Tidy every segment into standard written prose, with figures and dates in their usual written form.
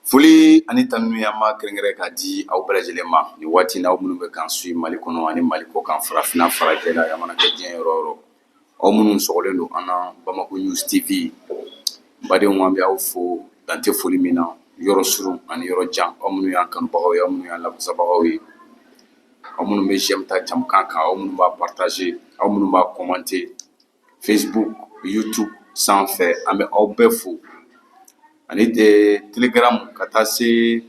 Foli ani tanuni an b'a kɛrɛnkɛrɛn k'a di aw bɛɛ lajɛlen ma nin waati in na, aw minnu bɛ k'an suit Mali kɔnɔ ani Mali kɔkan, farafinna, farajɛla, a mana kɛ diɲɛ yɔrɔ o yɔrɔ, aw minnu sɔgɔlen don an na Bamako News TV. N badenw, an bɛ aw fo dan tɛ foli min na, yɔrɔ surun ani yɔrɔ jan, aw minnu y'an kanubagaw ye, aw minnu y'an lafasabagaw ye, aw minnu bɛ j'aime ta jamukan kan, aw minnu b'a partager, aw minnu b'a commenter Facebook, YouTube sanfɛ, an bɛ aw bɛɛ fo, ani Telegram, ka taa se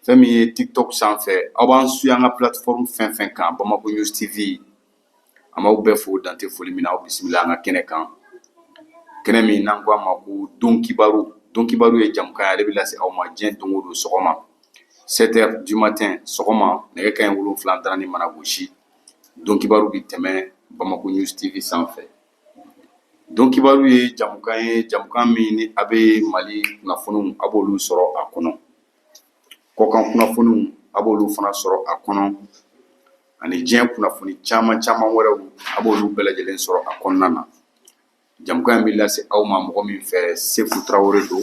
fɛn min ye TikTok sanfɛ. Aw b'an suit an ka plateforme fɛn fɛn kan, Bamako News TV, an b'aw bɛɛ fo dan tɛ foli min na. Aw bisimila an ka kɛnɛ kan, kɛnɛ min n'an ko a ma ko Don Kibaru. Don Kibaru ye jamukan ye, ale bɛ lase aw ma diɲɛ don o don sɔgɔma 7 heures du matin. Sɔgɔma nɛgɛ kanɲɛ 7 darani mana gosi, Don Kibaru bɛ tɛmɛ Bamako News TV sanfɛ. Don Kibaru ye jamukan ye, jamukan min ni a bɛ Mali kunnafoniw, a b'olu sɔrɔ a kɔnɔ, kɔkan kunnafoniw, a b'olu fana sɔrɔ a kɔnɔ, ani diɲɛ kunnafoni caman caman wɛrɛw, a b'olu bɛɛ lajɛlen sɔrɔ a kɔnɔna na. Jamukan in bɛ lase aw ma mɔgɔ min fɛ, Seku Tarawele don,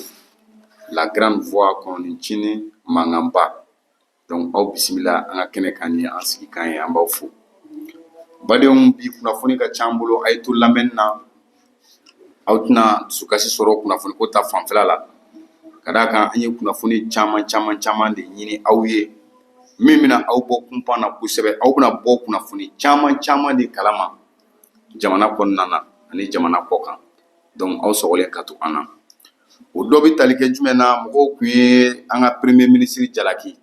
la grande voix, kɔnɔni mankanba. Donc aw bisimila an ka kɛnɛ kan, ni an sigikan ye. An b'aw fo, badenw. Bi kunnafoni ka ca an bolo, a ye to lamɛnni na, aw tɛna dusukasi sɔrɔ kunnafoni ko ta fanfɛla la, ka d'a kan an ye kunnafoni caman caman caman de ɲini aw ye min bɛna aw bɔ kunpan na kosɛbɛ. Aw bɛna bɔ kunnafoni caman caman de kalama jamana kɔnɔna na ani jamana kɔ kan. Donc aw sɔgɔlen ka to an na. O dɔ bɛ tali kɛ jumɛn na? Mɔgɔw tun ye an ka premier ministre jalaki,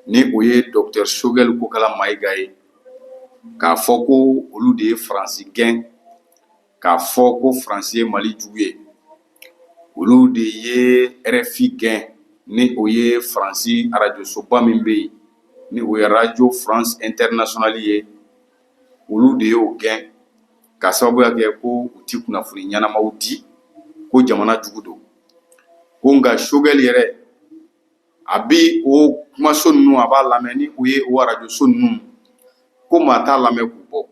ni o ye docteur Choguel Kokala Mayiga ye, k'a fɔ ko olu de ye Faransi gɛn, k'a fɔ ko Faransi ye Mali jugu ye, olu de ye RFI gɛn, ni o ye Faransi arajosoba min bɛ yen, ni o ye Radio France Internationale ye, olu de y'o gɛn ka sababuya kɛ ko u ti kunnafoni ɲɛnamaw di, ko jamana jugu don. Ko nka Choguel yɛrɛ, a bi o kumaso ninnu, a b'a lamɛn, ni o ye o arajoso ninnu, ko maa t'a lamɛn k'u bɔ.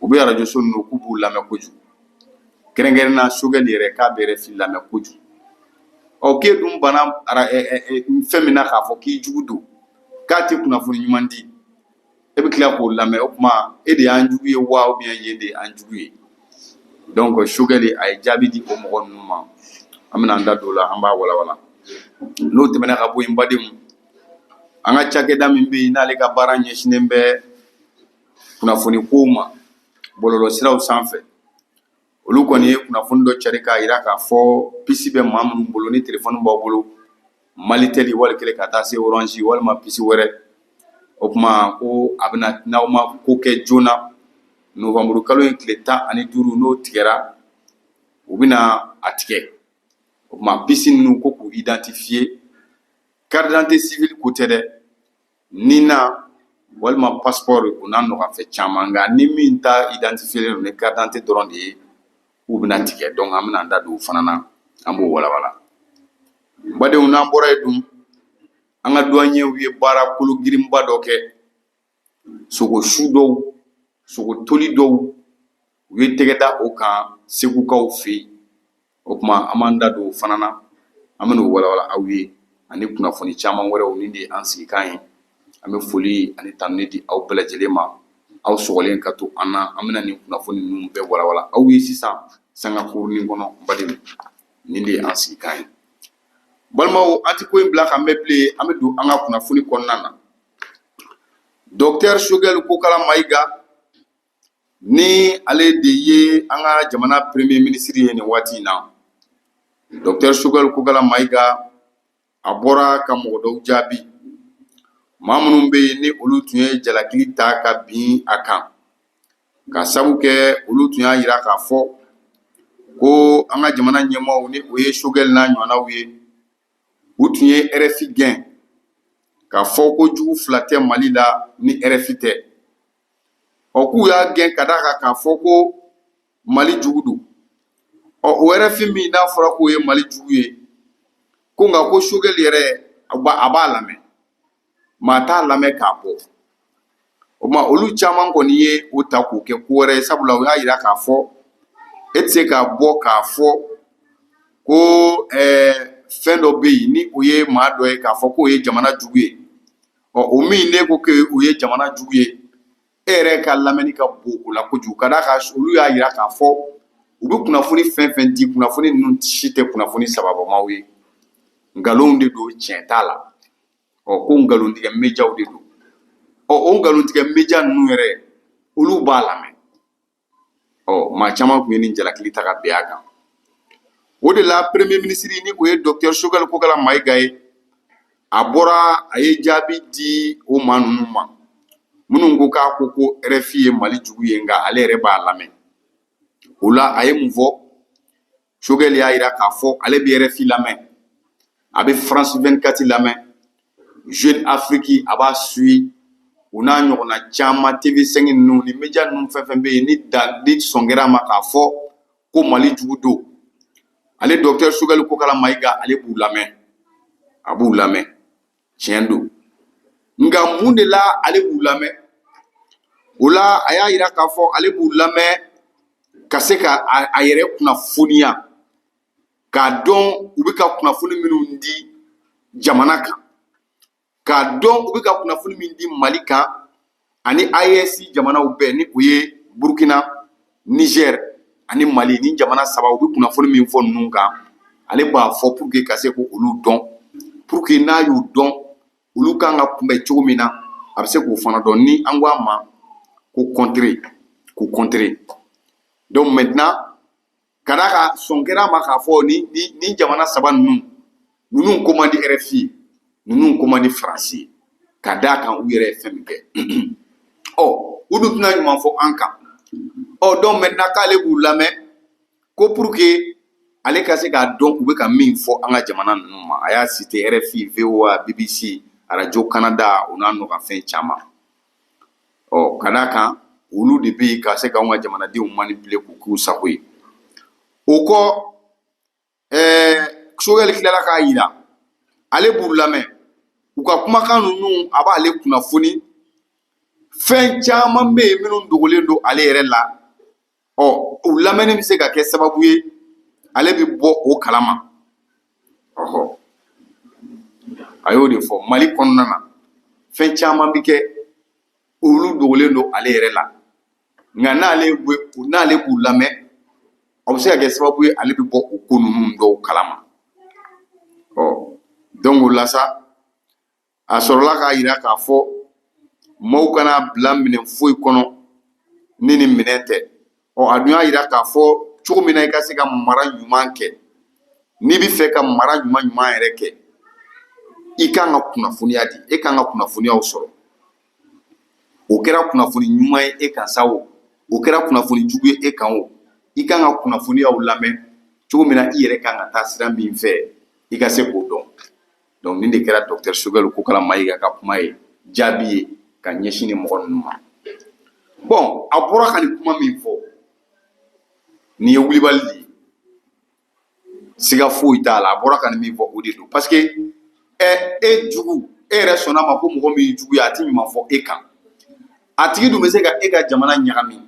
U bɛ arajoso ninnu, k'u b'u lamɛn kojugu, kɛrɛnkɛrɛn na Choguel yɛrɛ, k'a bɛ RFI lamɛn kojugu. Ɔ, k'e dun banna fɛn min na k'a fɔ k'i jugu don, k'a tɛ kunnafoni ɲuman di, e bɛ tila k'o lamɛn, o tuma e de y'an jugu ye wa, ou bien yen de y'an jugu ye? Donc Choguel, a ye jaabi di o mɔgɔ ninnu ma. An bɛna an da don o la, an b'a walawala. N'o tɛmɛna ka bɔ yen, badenw, an ka cakɛda min bɛ yen, n'ale ka baara ɲɛsinnen bɛ kunnafoni kow ma bɔlɔlɔsiraw sanfɛ, olu kɔni ye kunnafoni dɔ cari k'a jira k'a fɔ puce bɛ maa minnu bolo, ni telefɔni b'aw bolo, Malitel wali kelen ka taa se Orange walima puce wɛrɛ, o tuma ko a bɛna, n'aw ma ko kɛ joona, novembre kalo in tile 15, n'o tigɛra, u bɛna a tigɛ. O tuma puce ninnu, ko k'u identifier, carte d'identité civile ko tɛ dɛ, NINA walima passeport, o n'a nɔgɔfɛ caman, nka ni min ta identifier don ni carte d'identité dɔrɔn de ye, k'u bɛna tigɛ. Donc an bɛna an da don o fana na, an b'o walawala. Badenw, n'an bɔra yen dun, an ka douaniers ye baara kolo girinba dɔ kɛ. Sogo su dɔw, sogo toli dɔw, u ye tɛgɛ da o kan Segukaw fɛ yen. O tuma an b'an da don o fana na, an bɛn'o walawala aw ye, ani kunnafoni caman wɛrɛw. Nin de ye an sigikan ye. An bɛ foli ani tanuni di aw bɛɛ lajɛlen ma, aw sɔgɔlen ka to an na. An bɛna nin kunnafoni ninnu bɛɛ walawala aw ye sisan sanga kurunin kɔnɔ. Badenw, nin de ye an sigikan ye. Balimaw, an tɛ ko in bila k'an bɛ bilen, an bɛ don an ka kunnafoni kɔnɔna na. Docteur Choguel Kokala Mayiga, ni ale de ye an ka jamana premier ministre ye nin waati in na, docteur Choguel Kokala Mayiga, a bɔra ka mɔgɔ dɔw jaabi, maa minnu bɛ yen, ni olu tun ye jalakili ta ka bin a kan, ka sabu kɛ olu tun y'a jira k'a fɔ ko an ka jamana ɲɛmaaw, ni o ye Choguel n'a ɲɔgɔnnaw ye, u tun ye RFI gɛn k'a fɔ ko jugu fila tɛ Mali la ni RFI tɛ. Ɔ, k'u y'a gɛn ka d'a kan k'a fɔ ko Mali jugu don. Ɔ, o RFI min n'a fɔra k'o ye Mali jugu ye, ko nka ko Choguel yɛrɛ, a b'a lamɛn, maa t'a lamɛn k'a bɔ. O tuma olu caman kɔni ye o ta k'o kɛ ko wɛrɛ ye, sabula u y'a jira k'a fɔ e tɛ se k'a bɔ k'a fɔ ko fɛn dɔ bɛ yen ni o ye maa dɔ ye k'a fɔ k'o ye jamana jugu ye. Ɔ, o min ne ko k'o ye jamana jugu ye, e yɛrɛ ka lamɛnni ka bon o la kojugu, ka d'a kan olu y'a yira k'a fɔ u bɛ kunnafoni fɛn fɛn di, kunnafoni ninnu si tɛ kunnafoni sababamaw ye, nkalonw de don, tiɲɛ t'a la. Ɔ, ko nkalontigɛ mediaw de don. Ɔ, o nkalontigɛ media ninnu yɛrɛ, olu b'a lamɛn. Ɔ, maa caman tun ye nin jalakili ta ka bin a kan. O de la premier ministre, ni o ye docteur Choguel Kokalla Maïga ye, a bɔra a ye jaabi di o maa ninnu ma minnu ko k'a ko ko RFI ye Mali jugu ye, nka ale yɛrɛ b'a lamɛn. O la a ye mun fɔ? Choguel y'a yira k'a fɔ ale bɛ RFI lamɛn, a bɛ France 24 lamɛn, Jeune Afrique a b'a suit, o n'a ɲɔgɔnna caman, TV5 ninnu ni média ninnu fɛn fɛn bɛ yen ni dan ni sɔn kɛra a ma k'a fɔ ko Mali jugu don, ale docteur Choguel Kokalla Maïga, ale b'u lamɛn, a b'u lamɛn. Tiɲɛ don, nka mun de la ale b'u lamɛn? O la a y'a yira k'a fɔ ale b'u lamɛn ka se ka a yɛrɛ kunnafoniya, k'a dɔn u bɛ ka kunnafoni minnu di jamana kan, k'a dɔn u bɛ ka kunnafoni min di Mali kan ani AES jamanaw bɛɛ, ni o ye Burukina, Niger ani Mali, ni jamana saba, u bɛ kunnafoni min fɔ ninnu kan, ale b'a fɔ pour que ka se k'olu dɔn, pour que n'a y'u dɔn, olu kan ka kunbɛn cogo min na, a bɛ se k'o fana dɔn, ni an ko a ma ko contrer, k'u contrer. Donc maintenant, ka d'a kan sɔn kɛra a ma k'a fɔ ni jamana saba ninnu ko man di RFI ye, ninnu ko man di Faransi ye, ka d'a kan u yɛrɛ ye fɛn min kɛ. Ɔ, u dun tɛna ɲuman fɔ an kan. Ɔ, donc maintenant k'ale b'u lamɛn ko pour que ale ka se k'a dɔn u bɛ ka min fɔ an ka jamana ninnu ma. A y'a cité: RFI, VOA, BBC, Radio Canada, o n'a ɲɔgɔn fɛn caman. Ɔ, ka d'a kan olu de bɛ yen ka se k'anw ka jamanadenw manipuler k'u k'u sago ye. O kɔ, Choguel tilala k'a yira ale b'u lamɛn, u ka kumakan ninnu, a b'ale kunnafoni. Fɛn caman bɛ yen minnu dogolen don ale yɛrɛ la. Ɔ, u lamɛnni bɛ se ka kɛ sababu ye ale bɛ bɔ o kalama. Ɔhɔ, a y'o de fɔ. Mali kɔnɔna na, fɛn caman bɛ kɛ, olu dogolen don ale yɛrɛ la, nka n'ale b'u lamɛn, a bɛ se ka kɛ sababu ye ale bɛ bɔ o ko ninnu dɔw kalama. Ɔ, donc o la sa, a sɔrɔla k'a yira k'a fɔ maaw kana bila minɛn foyi kɔnɔ ni nin minɛn tɛ. Ɔ, a dun y'a yira k'a fɔ cogo min na i ka se ka mara ɲuman kɛ, n'i bɛ fɛ ka mara ɲuman ɲuman yɛrɛ kɛ, i kan ka kunnafoniya di, e kan ka kunnafoniyaw sɔrɔ. O kɛra kunnafoni ɲuman ye e kan sa, o o kɛra kunnafoni jugu ye e kan, o i kan ka kunnafoniyaw lamɛn cogo min na i yɛrɛ kan ka taa sira min fɛ, i ka se k'o dɔn. Donc nin de kɛra docteur Choguel Kokalla Maïga ka kuma ye, jaabi ye ka ɲɛsin ni mɔgɔ ninnu ma. Bon, a bɔra ka nin kuma min fɔ, nin ye wulibali de ye, siga foyi t'a la. A bɔra ka nin min fɔ, o de don, parce que e jugu, e yɛrɛ sɔnna ma ko mɔgɔ min ye jugu ye, a ti ɲuman fɔ e kan, a tigi dun bɛ se ka e ka jamana ɲagami.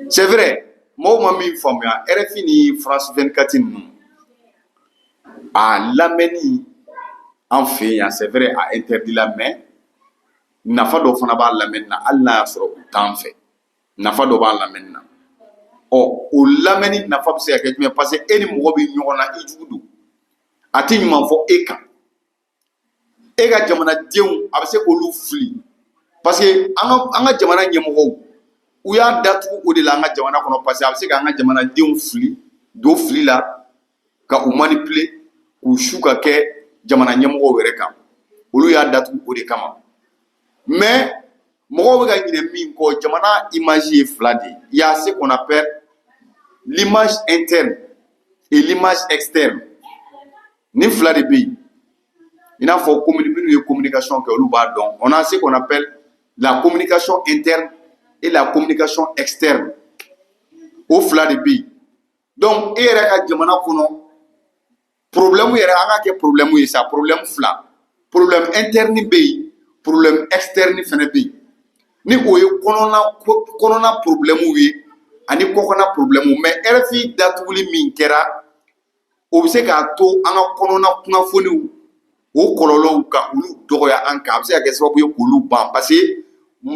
C'est vrai, mɔgɔw ma min faamuya, RFI ni France 24 ninnu, a lamɛnni an fɛ yan, c'est vrai, a interdit la, mais nafa dɔ fana b'a lamɛnni na, hali n'a y'a sɔrɔ u t'an fɛ, nafa dɔ b'a lamɛnni na. Ɔ, o lamɛnni nafa bɛ se ka kɛ jumɛn? Parce que e ni mɔgɔ bɛ ɲɔgɔn na, i jugu don, a tɛ ɲuman fɔ e kan, e ka jamanadenw, a bɛ se k'olu fili, parce que an ka jamana ɲɛmɔgɔw, u y'a datugu o de la an ka jamana kɔnɔ, parce que a bɛ se k'an ka jamanadenw fili don fili la, ka u manipuler, k'u su ka kɛ jamana ɲɛmɔgɔw yɛrɛ kan. Olu y'a datugu o de kama. Mais mɔgɔw bɛ ka ɲinɛ min kɔ, jamana image ye fila de ye. Il y a ce qu'on appelle l'image interne et l'image externe. Nin fila de bɛ yen. I n'a fɔ minnu ye communication kɛ, olu b'a dɔn. On a ce qu'on appelle la communication interne et la communication externe. O fila de bɛ yen. Donc e yɛrɛ ka jamana kɔnɔ, problème yɛrɛ, an ka kɛ problème ye sa, problème fila: problème interne bɛ yen, problème externe fɛnɛ bɛ yen. Ni o ye kɔnɔna problème ye ani kɔkanna problème. Mais RFI datuguli min kɛra O bɛ se k'a to an ka kɔnɔna kunnafoniw, o kɔlɔlɔw, ka olu dɔgɔya an kan. A bɛ se ka kɛ sababu ye k'olu ban, parce que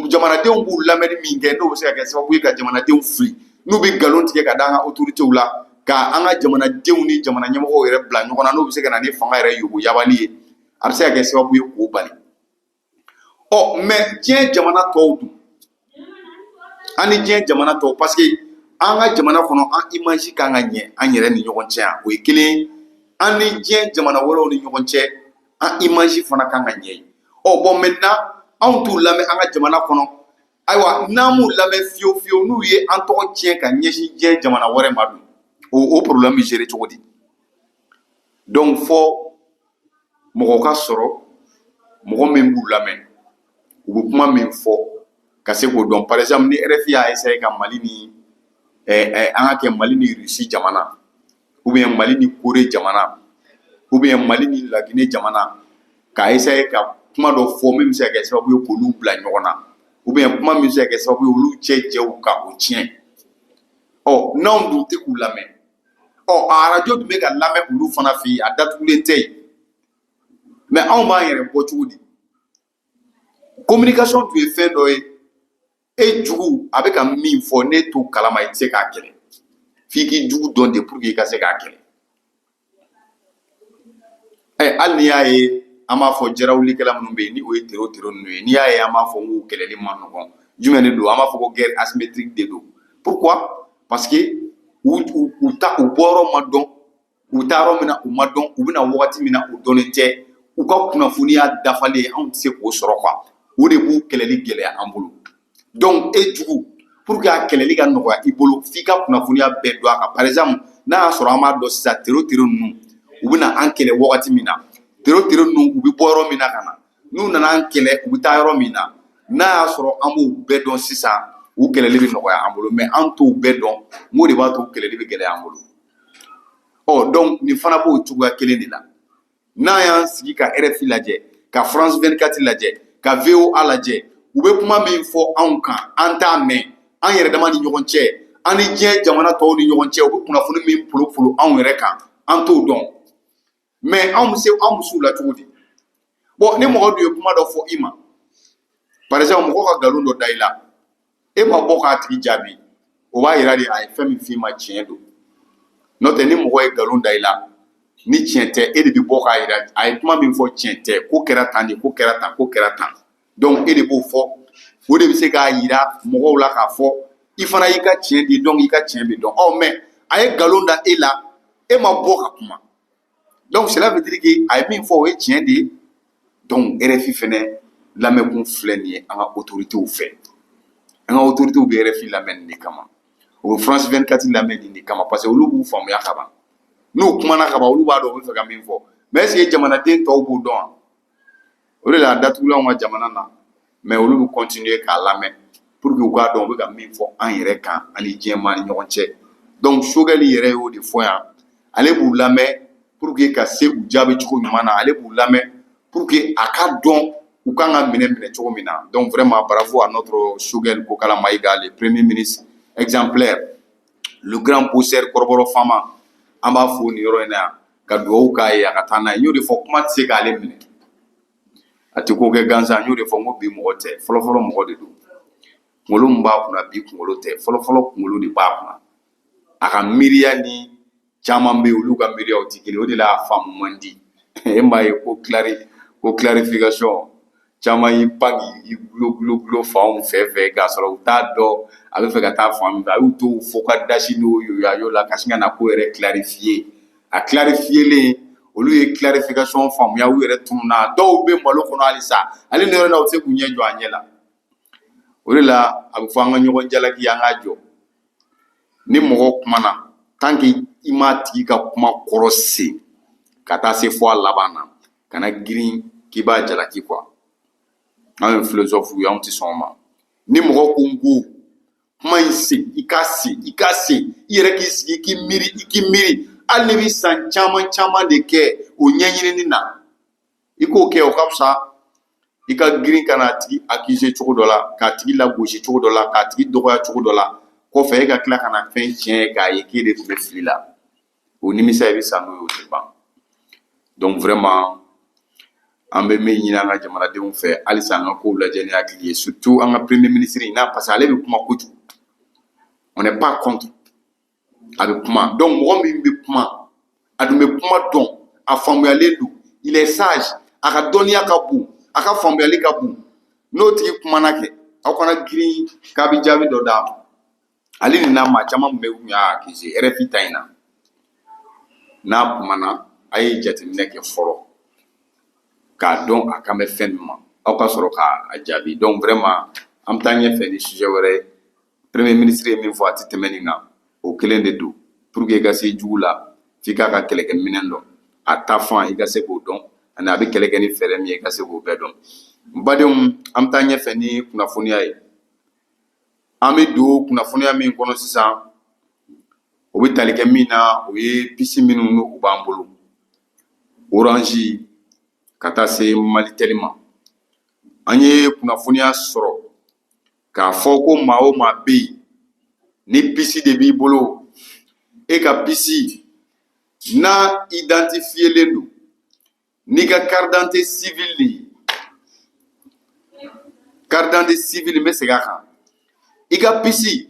jamanadenw b'u lamɛnni min kɛ, n'o bɛ se ka kɛ sababu ye ka jamanadenw fili, n'u bɛ nkalon tigɛ ka da an ka autorités la, ka an ka jamanadenw ni jamana ɲɛmɔgɔw yɛrɛ bila ɲɔgɔn na, n'o bɛ se ka na ni fanga yɛrɛ yoboyabali ye, a bɛ se ka kɛ sababu ye k'o bali. Ɔ, mais diɲɛ jamana tɔw dun, an ni diɲɛ jamana tɔw, parce que an ka jamana kɔnɔ, an image kan ka ɲɛ an yɛrɛ ni ɲɔgɔn cɛ yan, o ye kelen ye. An ni diɲɛ jamana wɛrɛw ni ɲɔgɔn cɛ, an image fana kan ka ɲɛ. Ɔ, bon, maintenant anw t'u lamɛn an ka jamana kɔnɔ. Ayiwa, n'an m'u lamɛn fiyewu fiyewu, n'u ye an tɔgɔ tiɲɛ ka ɲɛsin diɲɛ jamana wɛrɛ ma dun, o problème bɛ gérer cogo di? Donc fɔ mɔgɔ ka sɔrɔ, mɔgɔ min b'u lamɛn, u bɛ kuma min fɔ, ka se k'o dɔn. Par exemple, ni RFI y'a essayé ka Mali ni an ka kɛ Mali ni Russie jamana, ou bien Mali ni Corée jamana, ou bien Mali ni Laginɛ jamana, k'a essayé ka kuma dɔ fɔ min bɛ se ka kɛ sababu ye k'olu bila ɲɔgɔn na, ou bien kuma min bɛ se ka kɛ sababu ye olu cɛ jɛw ka o tiɲɛ. Ɔ, n'anw dun tɛ k'u lamɛn, ɔ, a arajo dun bɛ ka lamɛn olu fana fɛ yen, a datugulen tɛ yen, mais anw b'an yɛrɛ bɔ cogo di? Communication tun ye fɛn dɔ ye. E jugu a bɛ ka min fɔ, ne t'o kalama, i tɛ se k'a kɛlɛ f'i k'i jugu dɔn de pour que i ka se k'a kɛlɛ. Ɛ, hali n'i y'a ye an b'a fɔ jarawulikɛla minnu bɛ yen, ni o ye terro terro ninnu ye, n'i y'a ye an b'a fɔ k'u kɛlɛli man nɔgɔn, jumɛn de don? An b'a fɔ ko guerre asymétrique de don. Pourquoi? Parce que u ta u bɔyɔrɔ ma dɔn, u taa yɔrɔ min na u ma dɔn, u bɛna wagati min na u dɔnnen tɛ, u ka kunnafoniya dafalen anw tɛ se k'o sɔrɔ quoi. O de b'u kɛlɛli gɛlɛya an bolo. Donc e jugu, pour que a kɛlɛli ka nɔgɔya i bolo, f'i ka kunnafoniya bɛɛ dɔn a kan. Par exemple, n'a y'a sɔrɔ an b'a dɔn sisan terro terro ninnu u bɛna an kɛlɛ wagati min na, terro terro ninnu u bɛ bɔ yɔrɔ min na ka na, n'u nana an kɛlɛ, u bɛ taa yɔrɔ min na, n'a y'a sɔrɔ an b'o bɛɛ dɔn sisan, u kɛlɛli bɛ nɔgɔya an bolo. Mais an t'o bɛɛ dɔn, n k'o de b'a to kɛlɛli bɛ gɛlɛya an bolo. Ɔ, donc nin fana b'o cogoya kelen de la. N'an y'an sigi ka RFI lajɛ, ka France 24 lajɛ, ka VOA lajɛ, u bɛ kuma min fɔ anw kan, an t'a mɛn. An yɛrɛ dama ni ɲɔgɔn cɛ, an ni diɲɛ jamana tɔw ni ɲɔgɔn cɛ, u bɛ kunnafoni min polopolo anw yɛrɛ kan, an t'o dɔn. Mais anw bɛ se, anw bɛ s'u la cogo di? Bon, ni mɔgɔ dun ye kuma dɔ fɔ i ma, par exemple mɔgɔ ka nkalon dɔ da i la, e ma bɔ k'a tigi jaabi, o b'a yira de a ye fɛn min f'i ma, tiɲɛ don. N'o tɛ, ni mɔgɔ ye nkalon da i la ni tiɲɛ tɛ, e de bɛ bɔ k'a yira a ye kuma min fɔ tiɲɛ tɛ, ko kɛra tan de, ko kɛra tan, ko kɛra tan. Donc e de b'o fɔ, o de bɛ se k'a yira mɔgɔw la k'a fɔ i fana y'i ka tiɲɛ di. Donc i ka tiɲɛ bɛ dɔn. Ɔ, mais a ye nkalon da e la, e ma bɔ ka kuma, donc cela veut dire que a ye min fɔ, o ye tiɲɛ de ye. Donc RFI fɛnɛ lamɛnkun filɛ nin ye an ka autorités fɛ. An ka autorités bɛ RFI lamɛn nin de kama, u bɛ France 24 lamɛn nin de kama, parce que olu b'u faamuya ka ban. N'u kumana ka ban, olu b'a dɔn u bɛ fɛ ka min fɔ. Mais est ce que jamanaden tɔw b'o dɔn wa? O de la a datugula anw ka jamana na, mais olu bɛ continuer k'a lamɛn pour que u k'a dɔn u bɛ ka min fɔ an yɛrɛ kan ani diɲɛmaa ni ɲɔgɔn cɛ. Donc Choguel yɛrɛ y'o de fɔ yan. Ale b'u lamɛn pour que ka se u jaabi cogo ɲuman na. Ale b'u lamɛn pour que a ka dɔn u kan ka minɛ minɛ cogo min na. Donc vraiment, bravo à notre Choguel Kokala Maïga, le premier ministre exemplaire, le grand bosseur, kɔrɔbɔrɔ faama. An b'a fo nin yɔrɔ in na yan ka dugawu k'a ye a ka taa n'a ye. N y'o de fɔ, kuma tɛ se k'ale minɛ, a tɛ ko kɛ gansan. N y'o de fɔ, n ko bi mɔgɔ tɛ, fɔlɔfɔlɔ mɔgɔ de don. Kunkolo min b'a kunna bi, kunkolo tɛ, fɔlɔfɔlɔ kunkolo de b'a kunna. A ka miiriya ni caman bɛ yen, olu ka miiriyaw tɛ kelen. O de la a faamu man di. E m'a ye ko ko clarification caman y'i pan k'i gulo gulo gulo fanw fɛ fɛ, k'a sɔrɔ u t'a dɔn a bɛ fɛ ka taa fan min fɛ. A y'u to fo ka dasi n'o yoyayo la ka sin ka na ko yɛrɛ clarifier. A clarifier olu ye clarification faamuya, u yɛrɛ tununna. Dɔw bɛ malo kɔnɔ halisa, ale ni yɔrɔ in na, u tɛ se k'u ɲɛ jɔ a ɲɛ la. O de la a bɛ fɔ an ka ɲɔgɔn jalaki, an k'a jɔ. Ni mɔgɔ kumana, tant que i m'a tigi ka kuma kɔrɔ sen ka taa se fo a laban na, kana girin k'i b'a jalaki quoi. Anw ye philosophe ye, anw tɛ sɔn o ma. Ni mɔgɔ ko n ko kuma in sen, i k'a sen, i k'a sen, i yɛrɛ k'i sigi, i k'i miiri, i k'i miiri. Hali ni bɛ san caman caman de kɛ o ɲɛɲinini na, i k'o kɛ, o ka fisa i ka girin ka n'a tigi accuser cogo dɔ la, k'a tigi lagosi cogo dɔ la, k'a tigi dɔgɔya cogo dɔ la. Kɔfɛ e ka tila ka na fɛn tiɲɛ ye k'a ye k'e de tun bɛ fili la. O nimisa i bɛ sa n'o ye, o tɛ ban. Donc vraiment, an bɛ min ɲini an ka jamanadenw fɛ halisa, an ka kow lajɛ ni hakili ye, surtout an ka premier ministre n'a, parce que ale bɛ kuma kojugu. On n'est pas contre, a bɛ kuma. Donc mɔgɔ min bɛ kuma, a dun bɛ kuma dɔn, a faamuyalen don, il est sage, a ka dɔnniya ka bon, a ka faamuyali ka bon. N'o tigi kumana kɛ, aw kana girin k'a bɛ jaabi dɔ d'a ma. Ale ni n'a maa caman bɛ kun y'a accuser RFI ta in na. N'a kumana, a ye jateminɛ kɛ fɔlɔ k'a dɔn a kan bɛ fɛn min ma, aw ka sɔrɔ k'a jaabi. Donc vraiment, an bɛ taa ɲɛfɛ ni sujet wɛrɛ ye. Premier ministre ye min fɔ, a tɛ tɛmɛ nin kan, o kelen de don. Pour que i ka se jugu la, f'i k'a ka kɛlɛkɛminɛn dɔn, a ta fan i ka se k'o dɔn, ani a bɛ kɛlɛ kɛ ni fɛɛrɛ min ye, i ka se k'o bɛɛ dɔn. N badenw, an bɛ taa ɲɛfɛ ni kunnafoniya ye. An bɛ don kunnafoniya min kɔnɔ sisan, o bɛ tali kɛ min na, o ye puce minnu n'u b'an bolo, Orange ka taa se Malitel ma. An ye kunnafoniya sɔrɔ k'a fɔ ko maa o maa bɛ yen ni puce de b'i bolo, e ka puce n'a identifielen don n'i ka carte d'identité civile de ye, carte d'identité civile, n bɛ segin a kan, i ka puce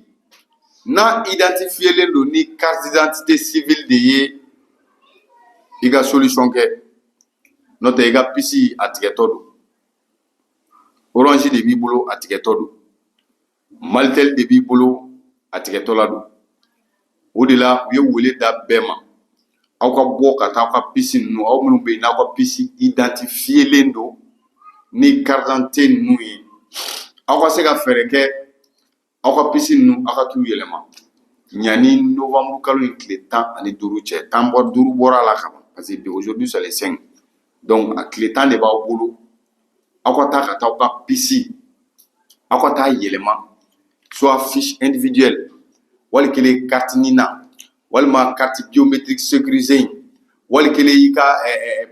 n'a identifielen don ni carte d'identité civile de ye, i ka solution kɛ, n'o tɛ i ka puce a tigɛtɔ don. Orange de b'i bolo, a tigɛtɔ don. Malitel de b'i bolo, a tigɛtɔ la don. O de la u ye wele da bɛɛ ma, aw ka bɔ ka taa aw ka puce ninnu, aw minnu bɛ yen n'aw ka puce identifielen don ni carte d'identité ninnu ye, aw ka se ka fɛɛrɛ kɛ, aw ka puce ninnu, aw ka t'u yɛlɛma ɲani novembre kalo in tile 15 cɛ. 10 bɔ, 5 bɔra a la ka ban, parce que bi, aujourd'hui c'est le 5, donc a tile 10 de b'aw bolo. Aw ka taa ka taa aw ka puce, aw ka taa yɛlɛma, soit fiche individuelle, wali kelen carte NINA, walima carte biométrique sécurisée in, wali kelen i ka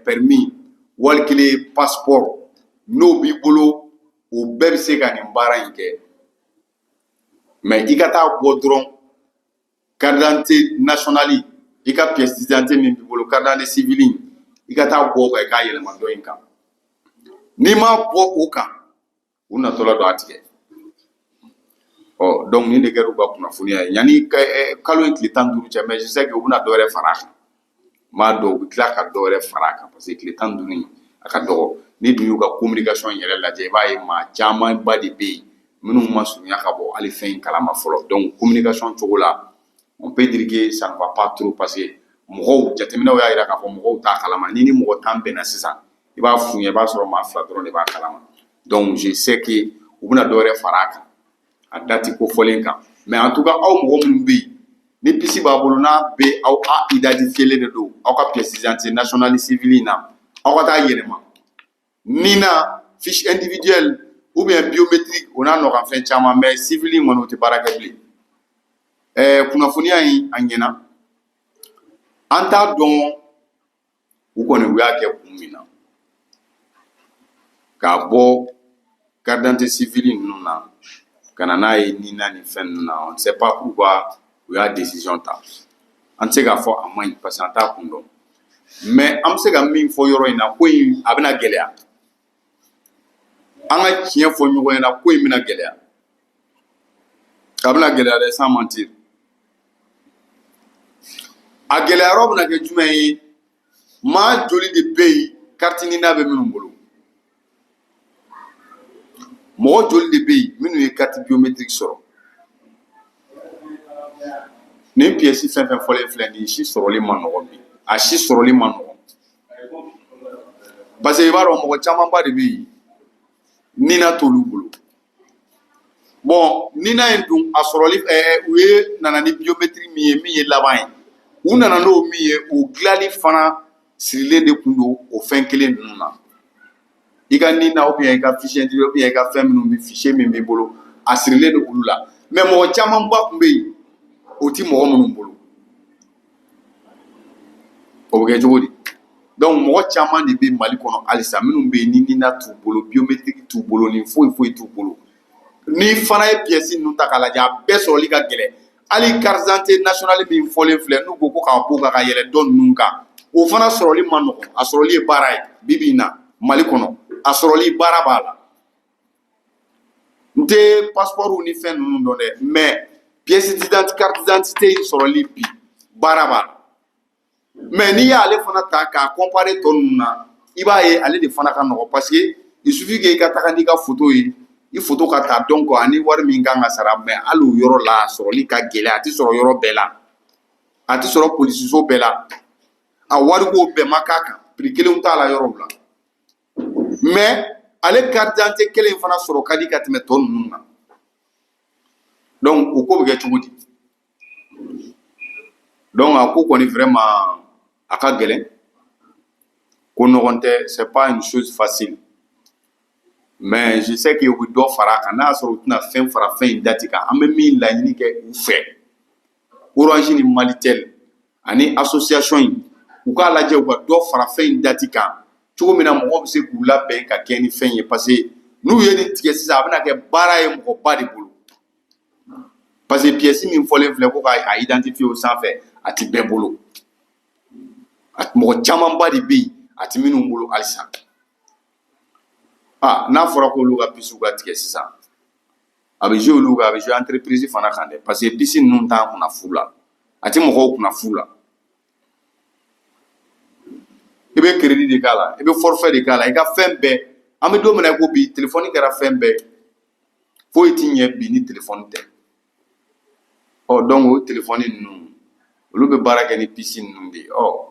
permis, wali kelen passeport, n'o b'i bolo, o bɛɛ bɛ se ka nin baara in kɛ. Mais i ka taa bɔ dɔrɔn carte d'identité nationale, i ka pièce d'identité min b'i bolo, carte d'identité civile in, i ka taa bɔ o kan, i k'a yɛlɛma dɔ in kan. N'i m'a bɔ o kan, u natɔla don a tigɛ. Ɔ donc nin de kɛra u ka kunnafoniya ye yanni kalo in tile 15 cɛ. Mais je sais que u bɛna dɔ wɛrɛ fara a kan, n b'a dɔn u bɛ tila ka dɔ wɛrɛ fara a kan, parce que tile 15 in a ka dɔgɔ. Ni dun y'u ka communication yɛrɛ lajɛ, i b'a ye maa camanba de bɛ yen minnu ma surunya ka bɔ hali fɛn in kalama fɔlɔ. Donc communication cogo la, on peut dire que ça ne va pas trop, parce que mɔgɔw jateminɛw y'a jira k'a fɔ mɔgɔw t'a kalama. Ni mɔgɔ 10 bɛnna sisan, i b'a f'u ɲɛ, i b'a sɔrɔ maa fila dɔrɔn de b'a kalama. Donc je sais que u bɛna dɔ wɛrɛ fara a kan a date kofɔlen kan. Mais en tout cas, aw mɔgɔ minnu bɛ yen ni puce b'a bolo, n'a bɛ aw a identifié de don aw ka pièce d'identité nationale civile in na, aw ka taa yɛlɛma NINA, fiche individuelle ou bien biométrique, o n'a nɔgɔn fɛn caman. Mais civile in kɔni, o tɛ baara kɛ bilen. Kunnafoniya in a ɲɛna, an t'a dɔn u kɔni u y'a kɛ kun min na k'a bɔ carte d'identité civile ninnu na ka na n'a ye NINA ni fɛn ninnu na. On ne sait pas pourquoi u y'a décision ta. An tɛ se k'a fɔ a man ɲi, parce que an t'a kun dɔn. Mais an bɛ se ka min fɔ yɔrɔ in na, ko in a bɛna gɛlɛya. An ka tiɲɛ fɔ ɲɔgɔn ɲɛna, ko in bɛna gɛlɛya, a bɛna gɛlɛya dɛ, sans mentir. A gɛlɛya yɔrɔ bɛna kɛ jumɛn ye? Maa joli de bɛ yen carte NINA bɛ minnu bolo? Mɔgɔ joli de bɛ yen minnu ye carte biométrique sɔrɔ? Nin pièce fɛn fɛn fɔlen filɛ nin si sɔrɔli ma nɔgɔn bi, a si sɔrɔli ma nɔgɔn, parce que i b'a dɔn mɔgɔ camanba de bɛ yen NINA t'olu bolo. Bon, NINA in dun a sɔrɔli u ye nana ni biométrique min ye, min ye laban ye, u nana n'o min ye, o dilanli fana sirilen de kun don o fɛn kelen ninnu na. I ka NINA ou bien i ka fichier ou bien i ka fɛn minnu bɛ fichier min b'i bolo, a sirilen don olu la. Mais mɔgɔ camanba tun bɛ yen, o ti mɔgɔ minnu bolo, o bɛ kɛ cogo di? Donc mɔgɔ caman de bɛ Mali kɔnɔ halisa minnu bɛ yen ni NINA t'u bolo, biométrique t'u bolo, ni foyi foyi t'u bolo. Ni fana ye pièce ninnu ta k'a lajɛ, a bɛɛ sɔrɔli ka gɛlɛn. Hali carte d'identité nationale min fɔlen filɛ, n'u ko ko k'a b'o kan ka yɛlɛ dɔ ninnu kan, o fana sɔrɔli man nɔgɔn. A sɔrɔli ye baara ye bi bi in na Mali kɔnɔ, a sɔrɔli baara b'a la. N tɛ passeport ni fɛn ninnu dɔn dɛ, mais pièce d'identité, carte d'identité in sɔrɔli bi baara b'a la. Mais n'i y'ale fana ta k'a comparer tɔ ninnu na, i b'a ye ale de fana ka nɔgɔn, parce que il suffit que i ka taga n'i ka photo ye, i photo ka ta, donc ani wari min kan ka sara. Mais hali o yɔrɔ la, a sɔrɔli ka gɛlɛn, a tɛ sɔrɔ yɔrɔ bɛɛ la, a tɛ sɔrɔ polisiso bɛɛ la, a wariko bɛɛ ma k'a kan, prix kelenw t'a la yɔrɔw la. Mais ale carte d'identité kelen in fana sɔrɔ ka di ka tɛmɛ tɔ ninnu kan. Donc o ko bɛ kɛ cogo di? Donc a ko kɔni vraiment a ka gɛlɛn, ko nɔgɔn tɛ, c'est pas une chose facile. Mais je sais que u bɛ dɔ fara a kan. N'a y'a sɔrɔ u tɛna fɛn fara fɛn in date kan, an bɛ min laɲini kɛ u fɛ, Orange ni Malitel ani association in, u k'a lajɛ u ka dɔ fara fɛn in date kan cogo min na mɔgɔw bɛ se k'u labɛn ka kɛ ni fɛn ye, parce que n'u ye nin tigɛ sisan, a bɛna kɛ baara ye mɔgɔba de bolo, parce que pièce min fɔlen filɛ ko k'a identifier o sanfɛ, a ti bɛɛ bolo. Mɔgɔ camanba de bɛ yen, a ti minnu bolo halisa. Ah, n'a fɔra k'olu ka puce ka tigɛ sisan, a bɛ jouer olu kan, a bɛ jouer entreprise fana kan dɛ, parce que puce ninnu t'an kunna fu la, a ti mɔgɔw kunna fu la. I bɛ crédit de k'a la, i bɛ forfait de k'a la, i ka fɛn bɛɛ. An bɛ don min na i ko bi, téléphone kɛra fɛn bɛɛ, foyi ti ɲɛ bi ni téléphone tɛ. Ɔ, donc o téléphone ninnu, olu bɛ baara kɛ ni puce ninnu de ye. Ɔ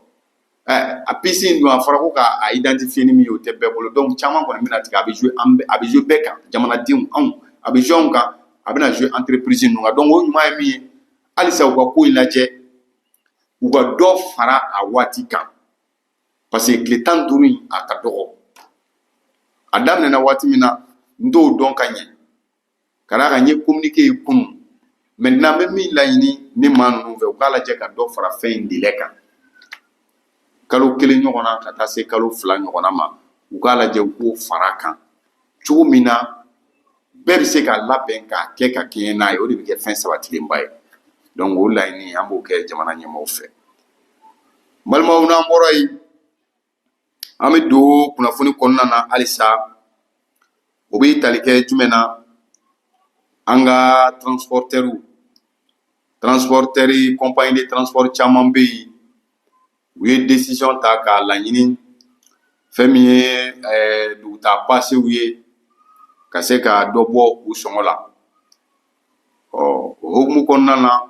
a puce in dun, a fɔra ko k'a identifier ni min ye, o tɛ bɛɛ bolo. Donc caman kɔni bɛna tigɛ, a bɛ jouer an bɛɛ, a bɛ jouer bɛɛ kan, jamanadenw anw, a bɛ jouer anw kan, a bɛna jouer entreprise ninnu kan. Donc o ɲuman ye min ye, halisa u ka ko in lajɛ, u ka dɔ fara a waati kan, parce que tile 15 in, a ka dɔgɔ. A daminɛna waati min na, n t'o dɔn ka ɲɛ, ka d'a kan n ye communiqué ye kunun. Maintenant n bɛ min laɲini ni maa ninnu fɛ, u k'a lajɛ ka dɔ fara fɛn in délai kan, kalo 1 ɲɔgɔn na ka taa se kalo 2 ɲɔgɔnna ma. U k'a lajɛ u k'o fara kan cogo min na bɛɛ bɛ se ka labɛn k'a kɛ ka kɛɲɛ n'a ye, o de bɛ kɛ fɛn sabatilenba ye. Donc o laɲini, an b'o kɛ jamana ɲɛmaaw fɛ. N balimaw, n'an bɔra yen, an bɛ don kunnafoni kɔnɔna na halisa. O bɛ tali kɛ jumɛn na? An ka transporteurs, transporteurs, compagnie de transport caman bɛ yen, u ye décision ta k'a laɲini fɛn min ye dugutaa pasew ye, ka se ka dɔ bɔ u sɔngɔ la. Ɔ, o hukumu kɔnɔna na,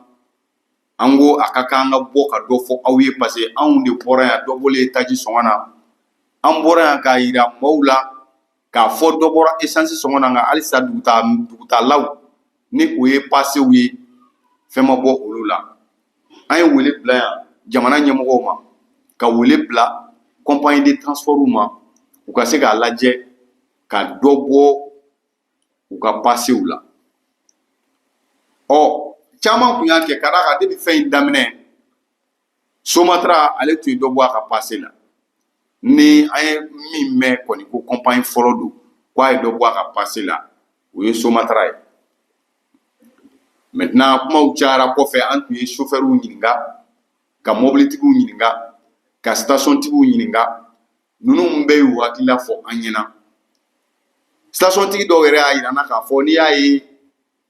an ko a ka kan an ka bɔ ka dɔ fɔ aw ye, parce que anw de bɔra yan, dɔ bɔlen taji sɔngɔ na, an bɔra yan k'a yira maaw la k'a fɔ dɔ bɔra essence sɔngɔ na, nka halisa dugutalaw ni o ye pasew ye, fɛn ma bɔ olu la. An ye wele bila yan jamana ɲɛmɔgɔw ma, ka wele bila compagnie de transport ma, u ka se k'a lajɛ ka dɔ bɔ u ka pasew la. Ɔ, caman kun y'a kɛ, ka d'a kan depuis fɛn in daminɛ, Somatra ale tun ye dɔ bɔ a ka pase la. Ni an ye min mɛn kɔni ko compagnie fɔlɔ don k'a ye dɔ bɔ a ka pase la, o ye Somatra ye. Maintenant kumaw cayara kɔfɛ, an tun ye chauffeurs ɲininka, ka mobilitigiw ɲininka, ka station tigiw ɲininka. Ninnu bɛɛ y'u hakilila fɔ an ɲɛna. Station tigi dɔw yɛrɛ y'a yira n na k'a fɔ n'i y'a ye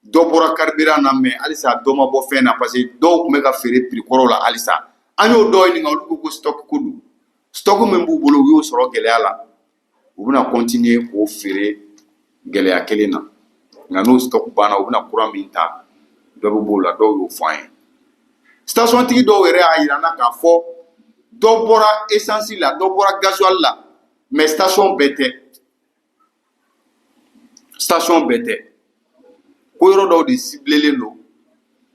dɔ bɔra carburant na, mais halisa dɔ ma bɔ fɛn na, parce que dɔw tun bɛ ka feere prix kɔrɔw la halisa. An y'o dɔw ɲininka, olu ko ko stock ko don, stock min b'u bolo, u y'o sɔrɔ gɛlɛya la, u bɛna continuer k'o feere gɛlɛya kelen na, nka n'o stock banna, u bɛna kura min ta, dɔ bɛ b'o la. Dɔw y'o fɔ an ye. Station tigi dɔw yɛrɛ y'a yira n na k'a fɔ dɔ bɔra essence la, dɔ bɔra gasoil la, mais station bɛɛ tɛ, station bɛɛ tɛ, ko yɔrɔ dɔw de ciblelen don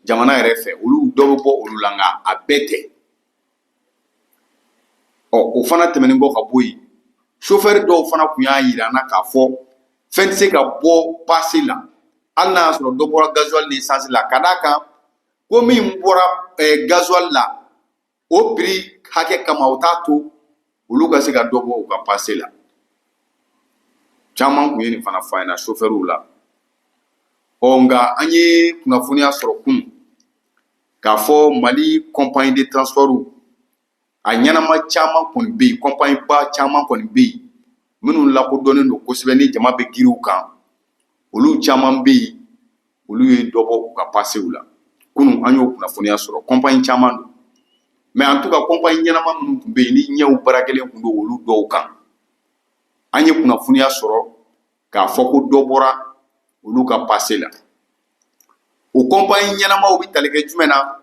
jamana yɛrɛ fɛ, olu dɔ bɛ bɔ olu la, nka a bɛɛ tɛ. Ɔ, o fana tɛmɛnen kɔ ka bɔ yen, chauffeur dɔw fana tun y'a yira n na k'a fɔ fɛn tɛ se ka bɔ pase la, hali n'a y'a sɔrɔ dɔ bɔra gasoil ni essence la, ka d'a kan ko min bɔra gasoil la, o prix hakɛ kama, o t'a to olu ka se ka dɔ bɔ u ka pase la. Caman tun ye nin fana fɔ an ɲɛna chauffeur la. Ɔ, nka an ye kunnafoniya sɔrɔ kunun. K'a fɔ Mali compagnie de transport a ɲɛnama caman kɔni bɛ yen, compagnie ba caman kɔni bɛ yen minnu lakodɔnnen don kosɛbɛ ni jama bɛ girin u kan, olu caman bɛ yen, olu ye dɔ bɔ u ka pasew la. Kunun an y'o kunnafoniya sɔrɔ, compagnie caman don. Mais en tout cas compagnie ɲɛnama minnu tun bɛ yen ni ɲɛw baarakɛlen tun don olu dɔw kan, an ye kunnafoniya sɔrɔ k'a fɔ ko dɔ bɔra olu ka pase la. O compagnie ɲɛnamaw bɛ tali kɛ jumɛn na?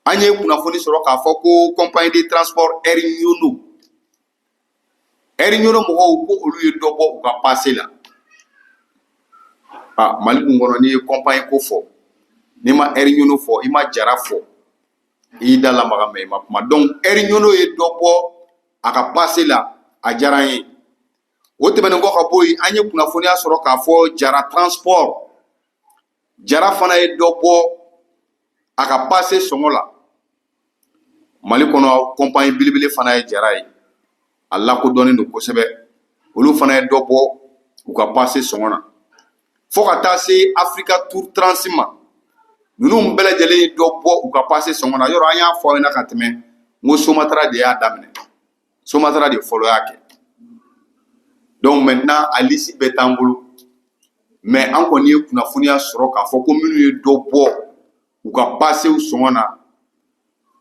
An ye kunnafoni sɔrɔ k'a fɔ ko compagnie de transport Air Niono, Air Niono mɔgɔw ko olu ye dɔ bɔ u ka pase la. Ah, Mali dun kɔnɔ, n'i ye compagnie ko fɔ, n'i ma Air Niono fɔ, i ma Jara fɔ, i y'i da lamaga mais i ma kuma. Donc Air Niono ye dɔ bɔ a ka pase la, a diyara an ye. O tɛmɛnen kɔ ka bɔ yen, an ye kunnafoniya sɔrɔ k'a fɔ Jara Transport, Jara fana ye dɔ bɔ a ka pase sɔngɔ la. Mali kɔnɔ compagnie belebele fana ye Jara ye, a lakodɔnnen don kosɛbɛ. Olu fana ye dɔ bɔ u ka pase sɔngɔ na, fo ka taa se Africa Tour Trans ma. Ninnu bɛɛ lajɛlen ye dɔ bɔ u ka pase sɔngɔ na. Yɔrɔ an y'a fɔ aw ɲɛna ka tɛmɛ n ko Somatra de y'a daminɛ, Somatra de fɔlɔ y'a kɛ. Donc maintenant a liste bɛɛ t'an bolo, mais an kɔni ye kunnafoniya sɔrɔ k'a fɔ ko minnu ye dɔ bɔ u ka pasew sɔngɔ na,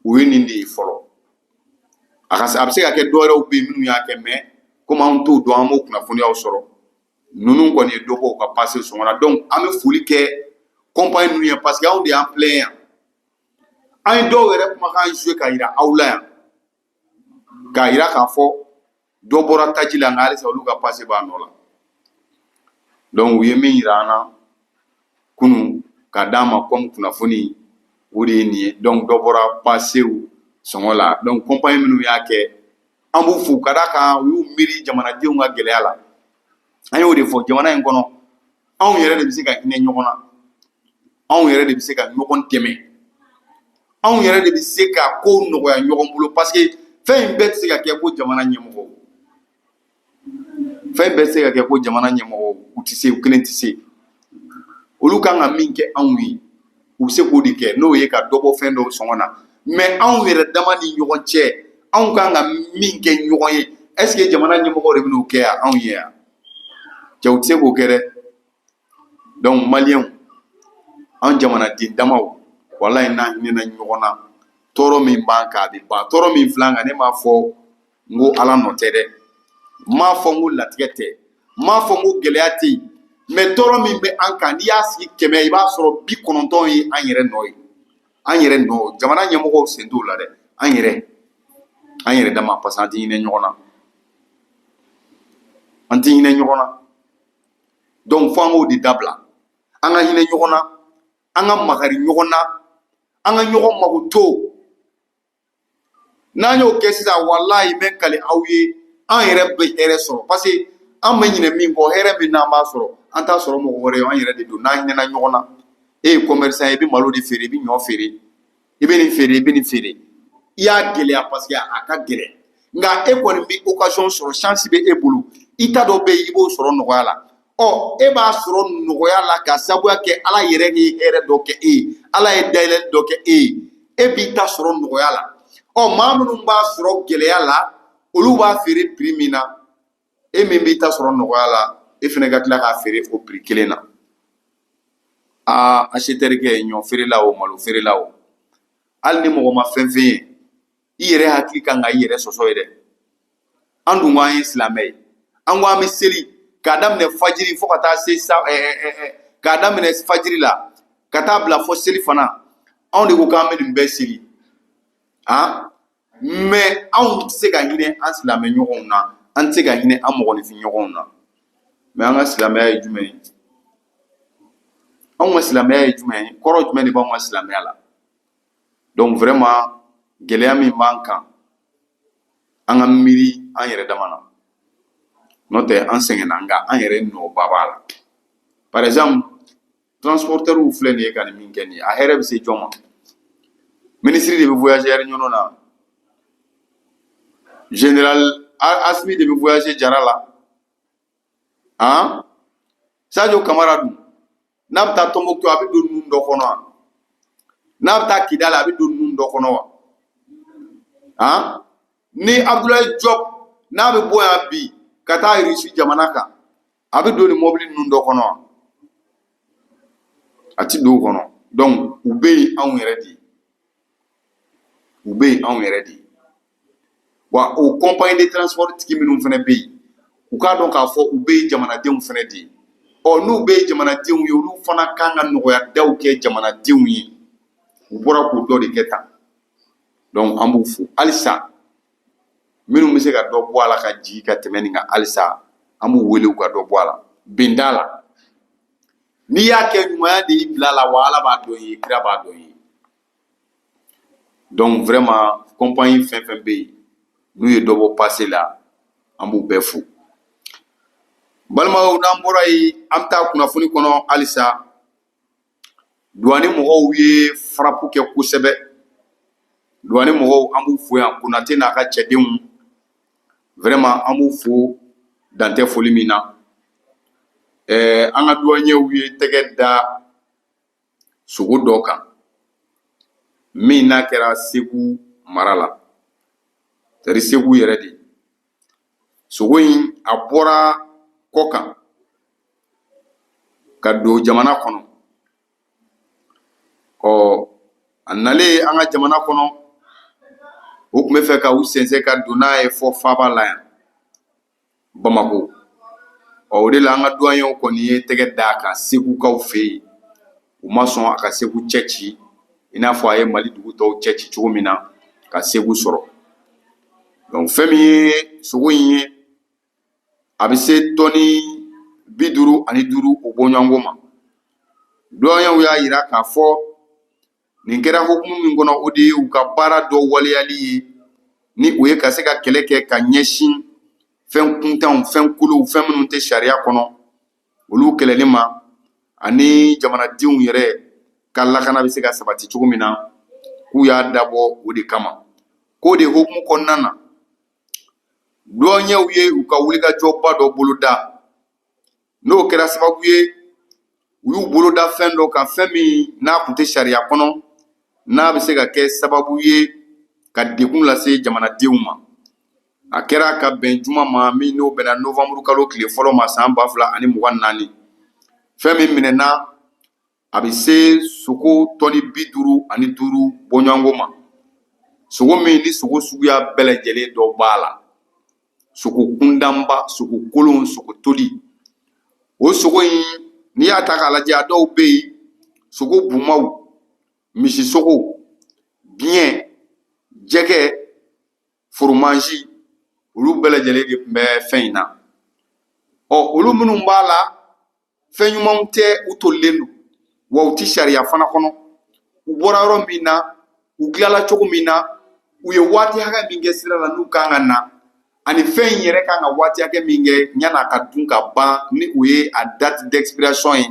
o ye nin de ye fɔlɔ. A ka a bɛ se ka kɛ dɔwɛrɛw bɛ yen minnu y'a kɛ, mais komi an t'o dɔn, an m'o kunnafoniyaw sɔrɔ. Ninnu kɔni ye dɔ bɔ u ka pase sɔngɔ na. Donc an bɛ foli kɛ compagnie ninnu ye, parce que anw de y'an plaint yan. An ye dɔw yɛrɛ kumakan joué ka yira aw la yan, k'a yira k'a fɔ dɔ bɔra taji la, nka halisa olu ka pase b'a nɔ la. Donc u ye min yira an na kunun ka d'an ma comme kunnafoni, o de ye nin ye. Donc dɔ bɔra pasew sɔngɔ la. Donc compagnie minnu y'a kɛ, an b'u fo ka d'a kan u y'u miiri jamanadenw ka gɛlɛya la. An y'o de fɔ, jamana in kɔnɔ, anw yɛrɛ de bɛ se ka hinɛ ɲɔgɔn na, anw yɛrɛ de bɛ se ka ɲɔgɔn dɛmɛ, anw yɛrɛ de bɛ se ka kow nɔgɔya ɲɔgɔn bolo, parce que fɛn in bɛɛ tɛ se ka kɛ ko jamana ɲɛmɔgɔw, fɛn bɛɛ tɛ se ka kɛ ko jamana ɲɛmɔgɔw u tɛ se, u kelen tɛ se. Olu kan ka min kɛ anw ye, u bɛ se k'o de kɛ, n'o ye ka dɔ bɔ fɛn dɔw sɔngɔ na. Mais anw yɛrɛ dama ni ɲɔgɔn cɛ, anw kan ka min kɛ ɲɔgɔn ye, est ce que jamana ɲɛmɔgɔw de bɛn'o kɛ yan anw ye yan? Cɛ, u tɛ se k'o kɛ dɛ. Donc maliyɛnw, an jamanaden damaw, walayi n'an hinɛna ɲɔgɔn na, tɔɔrɔ min b'an kan a bɛ ban. Tɔɔrɔ min filɛ an kan, ne m'a fɔ n ko Ala nɔ tɛ dɛ, n m'a fɔ n ko latigɛ tɛ, n m'a fɔ n ko gɛlɛya tɛ yen, mais tɔɔrɔ min bɛ an kan, n'i y'a sigi 100, i b'a sɔrɔ 90 ye an yɛrɛ nɔ ye, an yɛrɛ nɔ. Jamana ɲɛmɔgɔw sen t'o la dɛ, an yɛrɛ dama, parce que an tɛ hinɛ ɲɔgɔn na, an tɛ hinɛ ɲɔgɔn na. Donc fo an k'o de dabila, an ka hinɛ ɲɔgɔn na, an ka makari ɲɔgɔn na, an ka ɲɔgɔn mago to. N'an y'o kɛ sisan, walayi n bɛ kali aw ye, an yɛrɛ bɛ hɛrɛ sɔrɔ, parce que an bɛ ɲinɛ min kɔ, hɛrɛ min n'an b'a sɔrɔ, an t'a sɔrɔ mɔgɔ wɛrɛ ye, an yɛrɛ de don. N'an hinɛna ɲɔgɔn na, e ye commerçant ye, i bɛ malo de feere, i bɛ ɲɔ feere, i bɛ nin feere, i bɛ nin feere, i y'a gɛlɛya parce que a ka gɛlɛn, nka e kɔni bɛ occasion sɔrɔ, chance bɛ e bolo, i ta dɔ bɛ yen, i b'o sɔrɔ nɔgɔya la. Ɔ e b'a sɔrɔ nɔgɔya la ka sababuya kɛ Ala yɛrɛ ye hɛrɛ dɔ kɛ e ye, Ala ye dayɛlɛli dɔ kɛ e ye, e b'i ta sɔrɔ nɔgɔya la. Ɔ maa minnu b'a sɔrɔ gɛlɛya la, olu b'a feere prix min na, e min b'i ta sɔrɔ nɔgɔya la, e fana ka tila k'a feere o prix kelen na. Aa, acheteur kɛ, ɲɔ feerela o, malo feerela o, hali ni mɔgɔ ma fɛn fɛn ye, i yɛrɛ hakili kan ka i yɛrɛ sɔsɔ ye dɛ. An dun ko an ye silamɛ ye, an ko an bɛ seli k'a daminɛ fajiri fo ka taa se sa k'a daminɛ fajiri la ka taa bila fɔ seli fana. Anw de ko k'an bɛ nin bɛɛ seli, han, mais anw tɛ se ka hinɛ an silamɛ ɲɔgɔnw na, an tɛ se ka hinɛ an mɔgɔninfin ɲɔgɔnw na. Mais an ka silamɛya ye jumɛn ye? Anw ka silamɛya ye jumɛn ye? Kɔrɔ jumɛn de b'anw ka silamɛya la? Donc vraiment gɛlɛya min b'an kan, an ka miiri an yɛrɛ dama na, n'o tɛ an sɛgɛnna, nka an yɛrɛ nɔba b'a la. Par exemple transporteurs filɛ nin ye ka nin min kɛ nin ye, a hɛrɛ bɛ se jɔn ma? Ministre de bɛ voyager ɲɔgɔn na, général Asimi de bɛ voyager Jara la, han. Sadio Kamara dun, n'a bɛ taa Tombouctou, a bɛ don ninnu dɔ kɔnɔ. N'a bɛ taa Kidali, a bɛ don ninnu dɔ kɔnɔ wa? Han, ni Abdoulaye Diop n'a bɛ bɔ yan bi ka taa Irisi jamana kan, a bɛ don nin mɔbili ninnu dɔ kɔnɔ wa? A ti don o kɔnɔ. Donc u bɛ yen anw yɛrɛ de ye, u bɛ yen anw yɛrɛ de ye. Wa o compagnie de transport tigi minnu fana bɛ yen, u k'a dɔn k'a fɔ u bɛ yen jamanadenw fana de ye. Ɔ, n'u bɛ yen jamanadenw ye, olu fana kan ka nɔgɔya daw kɛ jamanadenw ye. U bɔra k'o dɔ de kɛ tan. Donc an b'u fo halisa. Minnu bɛ se ka dɔ bɔ a la ka jigin ka tɛmɛ nin kan halisa, an b'u wele u ka dɔ bɔ a la. Bɛn t'a la. N'i y'a kɛ, ɲumanya de y'i bila a la, wa Ala b'a dɔn i ye, kira b'a dɔn i ye. Donc vraiment, compagnie fɛn fɛn bɛ yen n'u ye dɔ bɔ passe la, an b'u bɛɛ fo. Balimaw, n'an bɔra yen, an bɛ taa kunnafoni kɔnɔ halisa. Douane mɔgɔw ye frappe kɛ kosɛbɛ. Douane mɔgɔw, an b'u fo yan. Konate n'a ka cɛdenw, vraiment an b'u fo dan tɛ foli min na. An ka douaniers ye tɛgɛ da sogo dɔ kan min n'a kɛra Segu mara la, c'est Segu yɛrɛ de. Sogo in, a bɔra kɔ kan ka don jamana kɔnɔ. Ɔ, a nalen an ka jamana kɔnɔ, u tun bɛ fɛ ka u sɛnsɛn ka don n'a ye fɔ faaba la yan, Bamako. Ɔ, o de la an ka douaniers kɔni ye tɛgɛ d'a kan Segukaw fɛ yen. U ma sɔn a ka Segu cɛ ci i n'a fɔ a ye Mali dugu tɔw cɛ ci cogo min na ka Segu sɔrɔ. Donc fɛn min ye sogo in ye, a bɛ se tɔni 55 o bɔɲɔgɔnko ma. Douaniers y'a yira k'a fɔ nin kɛra hukumu min kɔnɔ, o de ye u ka baara dɔ waleyali ye, ni o ye ka se ka kɛlɛ kɛ ka ɲɛsin fɛn kuntanw, fɛn kolow, fɛn minnu tɛ sariya kɔnɔ, olu kɛlɛli ma, ani jamanadenw yɛrɛ ka lakana bɛ se ka sabati cogo min na. K'u y'a dabɔ o de kama. K'o de hukumu kɔnɔna na, douaniers ye u ka wulikajɔba dɔ boloda, n'o kɛra sababu ye u y'u boloda fɛn dɔ kan, fɛn min n'a tun tɛ sariya kɔnɔ, n'a bɛ se ka kɛ sababu ye ka degun lase jamanadenw ma. A kɛra ka bɛn juma ma min n'o bɛnna novembre kalo tile fɔlɔ ma san 2024. Fɛn min minɛna, a bɛ se sogo tɔni 55 bɔɲɔgɔnko ma. Sogo min ni sogo suguya bɛɛ lajɛlen dɔ b'a la, sogo kundanba, sogo kolon, sogo toli. O sogo in, n'i y'a ta k'a lajɛ, a dɔw bɛ yen sogo bumaw, misisogo, biɲɛ, jɛgɛ, foromansi, olu bɛɛ lajɛlen de tun bɛ fɛn in na. Ɔ, olu minnu b'a la, fɛn ɲumanw tɛ, u tolilen don wa u ti sariya fana kɔnɔ. U bɔra yɔrɔ min na, u dilanla cogo min na, u ye waati hakɛ min kɛ sira la n'u kan ka na, ani fɛn in yɛrɛ kan ka waati hakɛ min kɛ yan'a ka dun ka ban, ni o ye a date d'expiration ye,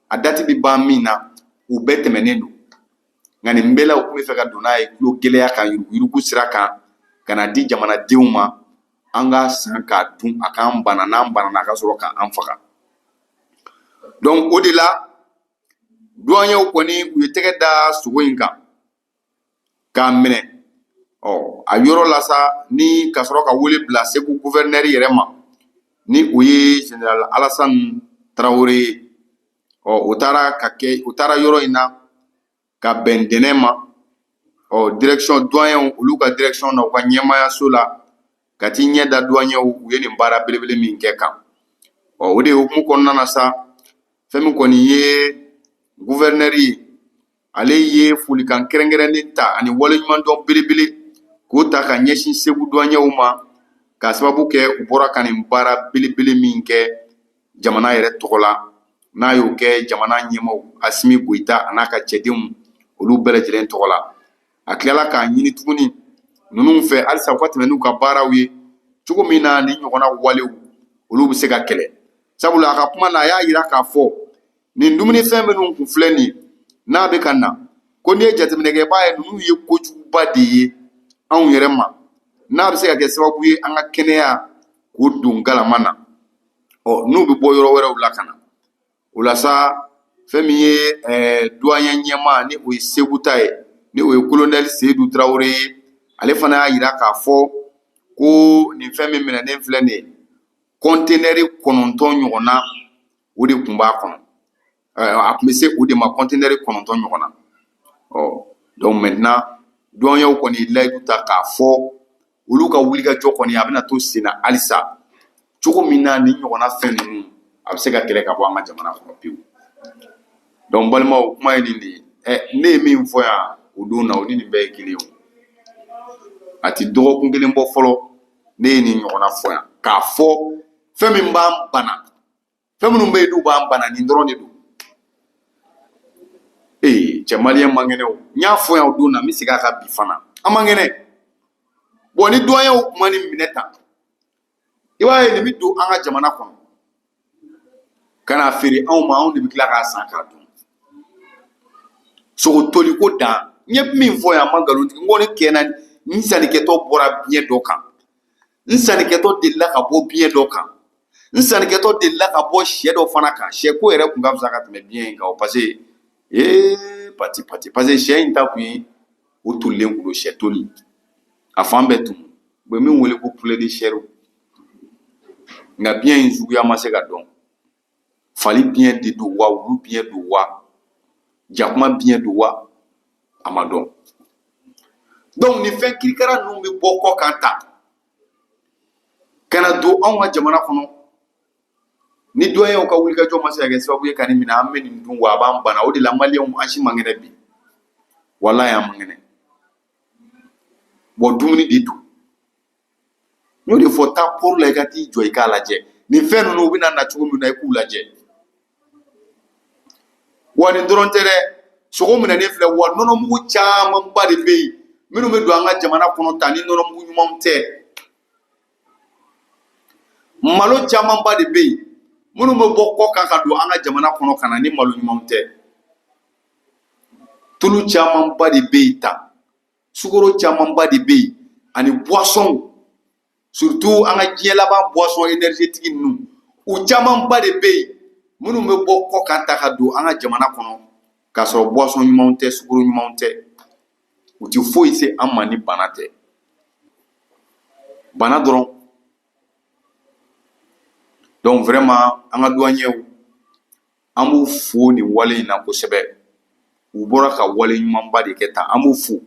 a date bɛ ban min na, o bɛɛ tɛmɛnen don. Nka nin bɛɛ la, u tun bɛ fɛ ka don n'a ye tulo gɛlɛya kan, yuruguyurugu sira kan, ka na di jamanadenw ma, an ka san k'a dun, a k'an bana, n'an banana, a ka sɔrɔ k'an faga. Donc o de la, douaniers kɔni, u ye tɛgɛ da sogo in kan k'a minɛ. Ɔ, a yɔrɔ la sa, ni ka sɔrɔ ka wele bila Segu gouverneur yɛrɛ ma, ni o ye général Alassane Traoré ye. Ɔ, o taara ka kɛ, o taara yɔrɔ in na ka bɛn ntɛnɛn ma. Ɔ, direction douaniers, olu ka direction na, u ka ɲɛmaayaso la, ka t'i ɲɛ da douaniers u ye nin baara belebele min kɛ kan. Ɔ, o de hukumu kɔnɔna na sa, fɛn min kɔni ye gouverneur ye, ale ye folikan kɛrɛnkɛrɛnnen ta ani waleɲumandɔn belebele k'o ta ka ɲɛsin Segu douaniers ma, k'a sababu kɛ u bɔra ka nin baara belebele min kɛ jamana yɛrɛ tɔgɔ la, n'a y'o kɛ jamana ɲɛmaaw Assimi Goïta a n'a ka cɛdenw, olu bɛɛ lajɛlen tɔgɔ la. A tilala k'a ɲini tuguni ninnu fɛ halisa u ka tɛmɛ n'u ka baaraw ye cogo min na, nin ɲɔgɔnna walew, olu bɛ se ka kɛlɛ. Sabula a ka kuma na, a y'a yira k'a fɔ nin dumunifɛn minnu kun filɛ nin ye, n'a bɛ ka na, ko n'i ye jateminɛ kɛ, i b'a ye ninnu ye kojuguba de ye anw yɛrɛ ma, n'a bɛ se ka kɛ sababu ye an ka kɛnɛya k'o don galama na. Ɔ, n'u bɛ bɔ yɔrɔ wɛrɛw la ka na, o la sa, Fɛn min ye douanier ɲɛmaa, ni o ye Segu ta ye, ni o ye colonel Seyidu Tarawele ye, ale fana y'a yira k'a fɔ ko nin fɛn min minɛnen filɛ nin ye, kɔntenɛri 9 ɲɔgɔnna o de tun b'a kɔnɔ. A tun bɛ se o de ma, kɔntenɛri 9 ɲɔgɔn na. Ɔ, donc maintenant douaniers kɔni ye layidu ta k'a fɔ olu ka wulikajɔ kɔni a bɛna to sen na halisa, cogo min na nin ɲɔgɔnna fɛn ninnu a bɛ se ka kɛlɛ ka bɔ an ka jamana kɔnɔ pewu. Donc balimaw, kuma ye nin de ye. Ne ye min fɔ yan o don na, o ni nin bɛɛ ye kelen ye. A ti dɔgɔkun kelen bɔ fɔlɔ, ne ye nin ɲɔgɔnna fɔ yan k'a fɔ fɛn min b'an bana, fɛn minnu bɛ yen n'u b'an bana, nin dɔrɔn de don. Ee cɛ, maliyɛn man kɛnɛ o. N y'a fɔ yan o don na, n bɛ segin a kan bi fana, an man kɛnɛ. Bon, ni douaniers kuma nin minɛ tan, i b'a ye nin bɛ don an ka jamana kɔnɔ ka n'a feere anw ma, anw de bɛ tila k'a san k'a dun. Sogo toli ko dan, n ye min fɔ yan, n ma nkalon tigɛ. N ko ne kɛnɛ n sannikɛtɔ bɔra biɲɛ dɔ kan, n sannikɛtɔ delila ka bɔ biɲɛ dɔ kan, n sannikɛtɔ delila ka bɔ sɛ dɔ fana kan. Sɛ ko yɛrɛ kun ka fisa ka tɛmɛ biɲɛ in kan o, parce que ee pati pati, parce que sɛ in ta kun ye o tolilen kun don, sɛ toli a fan bɛɛ tun u bɛ min wele ko poulet de chair. Nka biɲɛ in suguya ma se ka dɔn, fali biɲɛ de don wa, wulu biɲɛ don wa, jakuma biɲɛ don wa, a ma dɔn. Donc nin fɛn kirikara ninnu bɛ bɔ kɔ kan ta ka na don anw ka jamana kɔnɔ. Ni douaniers ka wulikajɔ ma se ka kɛ sababu ye ka nin minɛ, an bɛ nin dun wa, a b'an bana. O de la maliyɛnw, an si man kɛnɛ bi, walayi an man kɛnɛ. Bon, dumuni de don, n y'o de fɔ. Taa port la, i ka t'i jɔ i k'a lajɛ nin fɛn ninnu u bɛna na cogo min na, i k'u lajɛ. Wa nin dɔrɔn tɛ dɛ, sogo minɛnen filɛ wa, nɔnɔmugu camanba de bɛ yen minnu bɛ don an ka jamana kɔnɔ tan ni nɔnɔmugu ɲumanw tɛ. Malo camanba de bɛ yen minnu bɛ bɔ kɔ kan ka don an ka jamana kɔnɔ ka na ni malo ɲumanw tɛ. Tulu camanba de bɛ yen tan, sukaro camanba de bɛ yen, ani boisson, surtout an ka diɲɛ laban boisson énergétique ninnu, u camanba de bɛ yen minnu bɛ bɔ kɔ kan ta ka don an ka jamana kɔnɔ k'a sɔrɔ boisson ɲumanw tɛ, sukaro ɲumanw tɛ. U tɛ foyi se an ma ni bana tɛ, bana dɔrɔn. Donc vraiment an ka douaniers, an b'u fo nin wale in na kosɛbɛ. U bɔra ka wale ɲumanba de kɛ tan, an b'u fo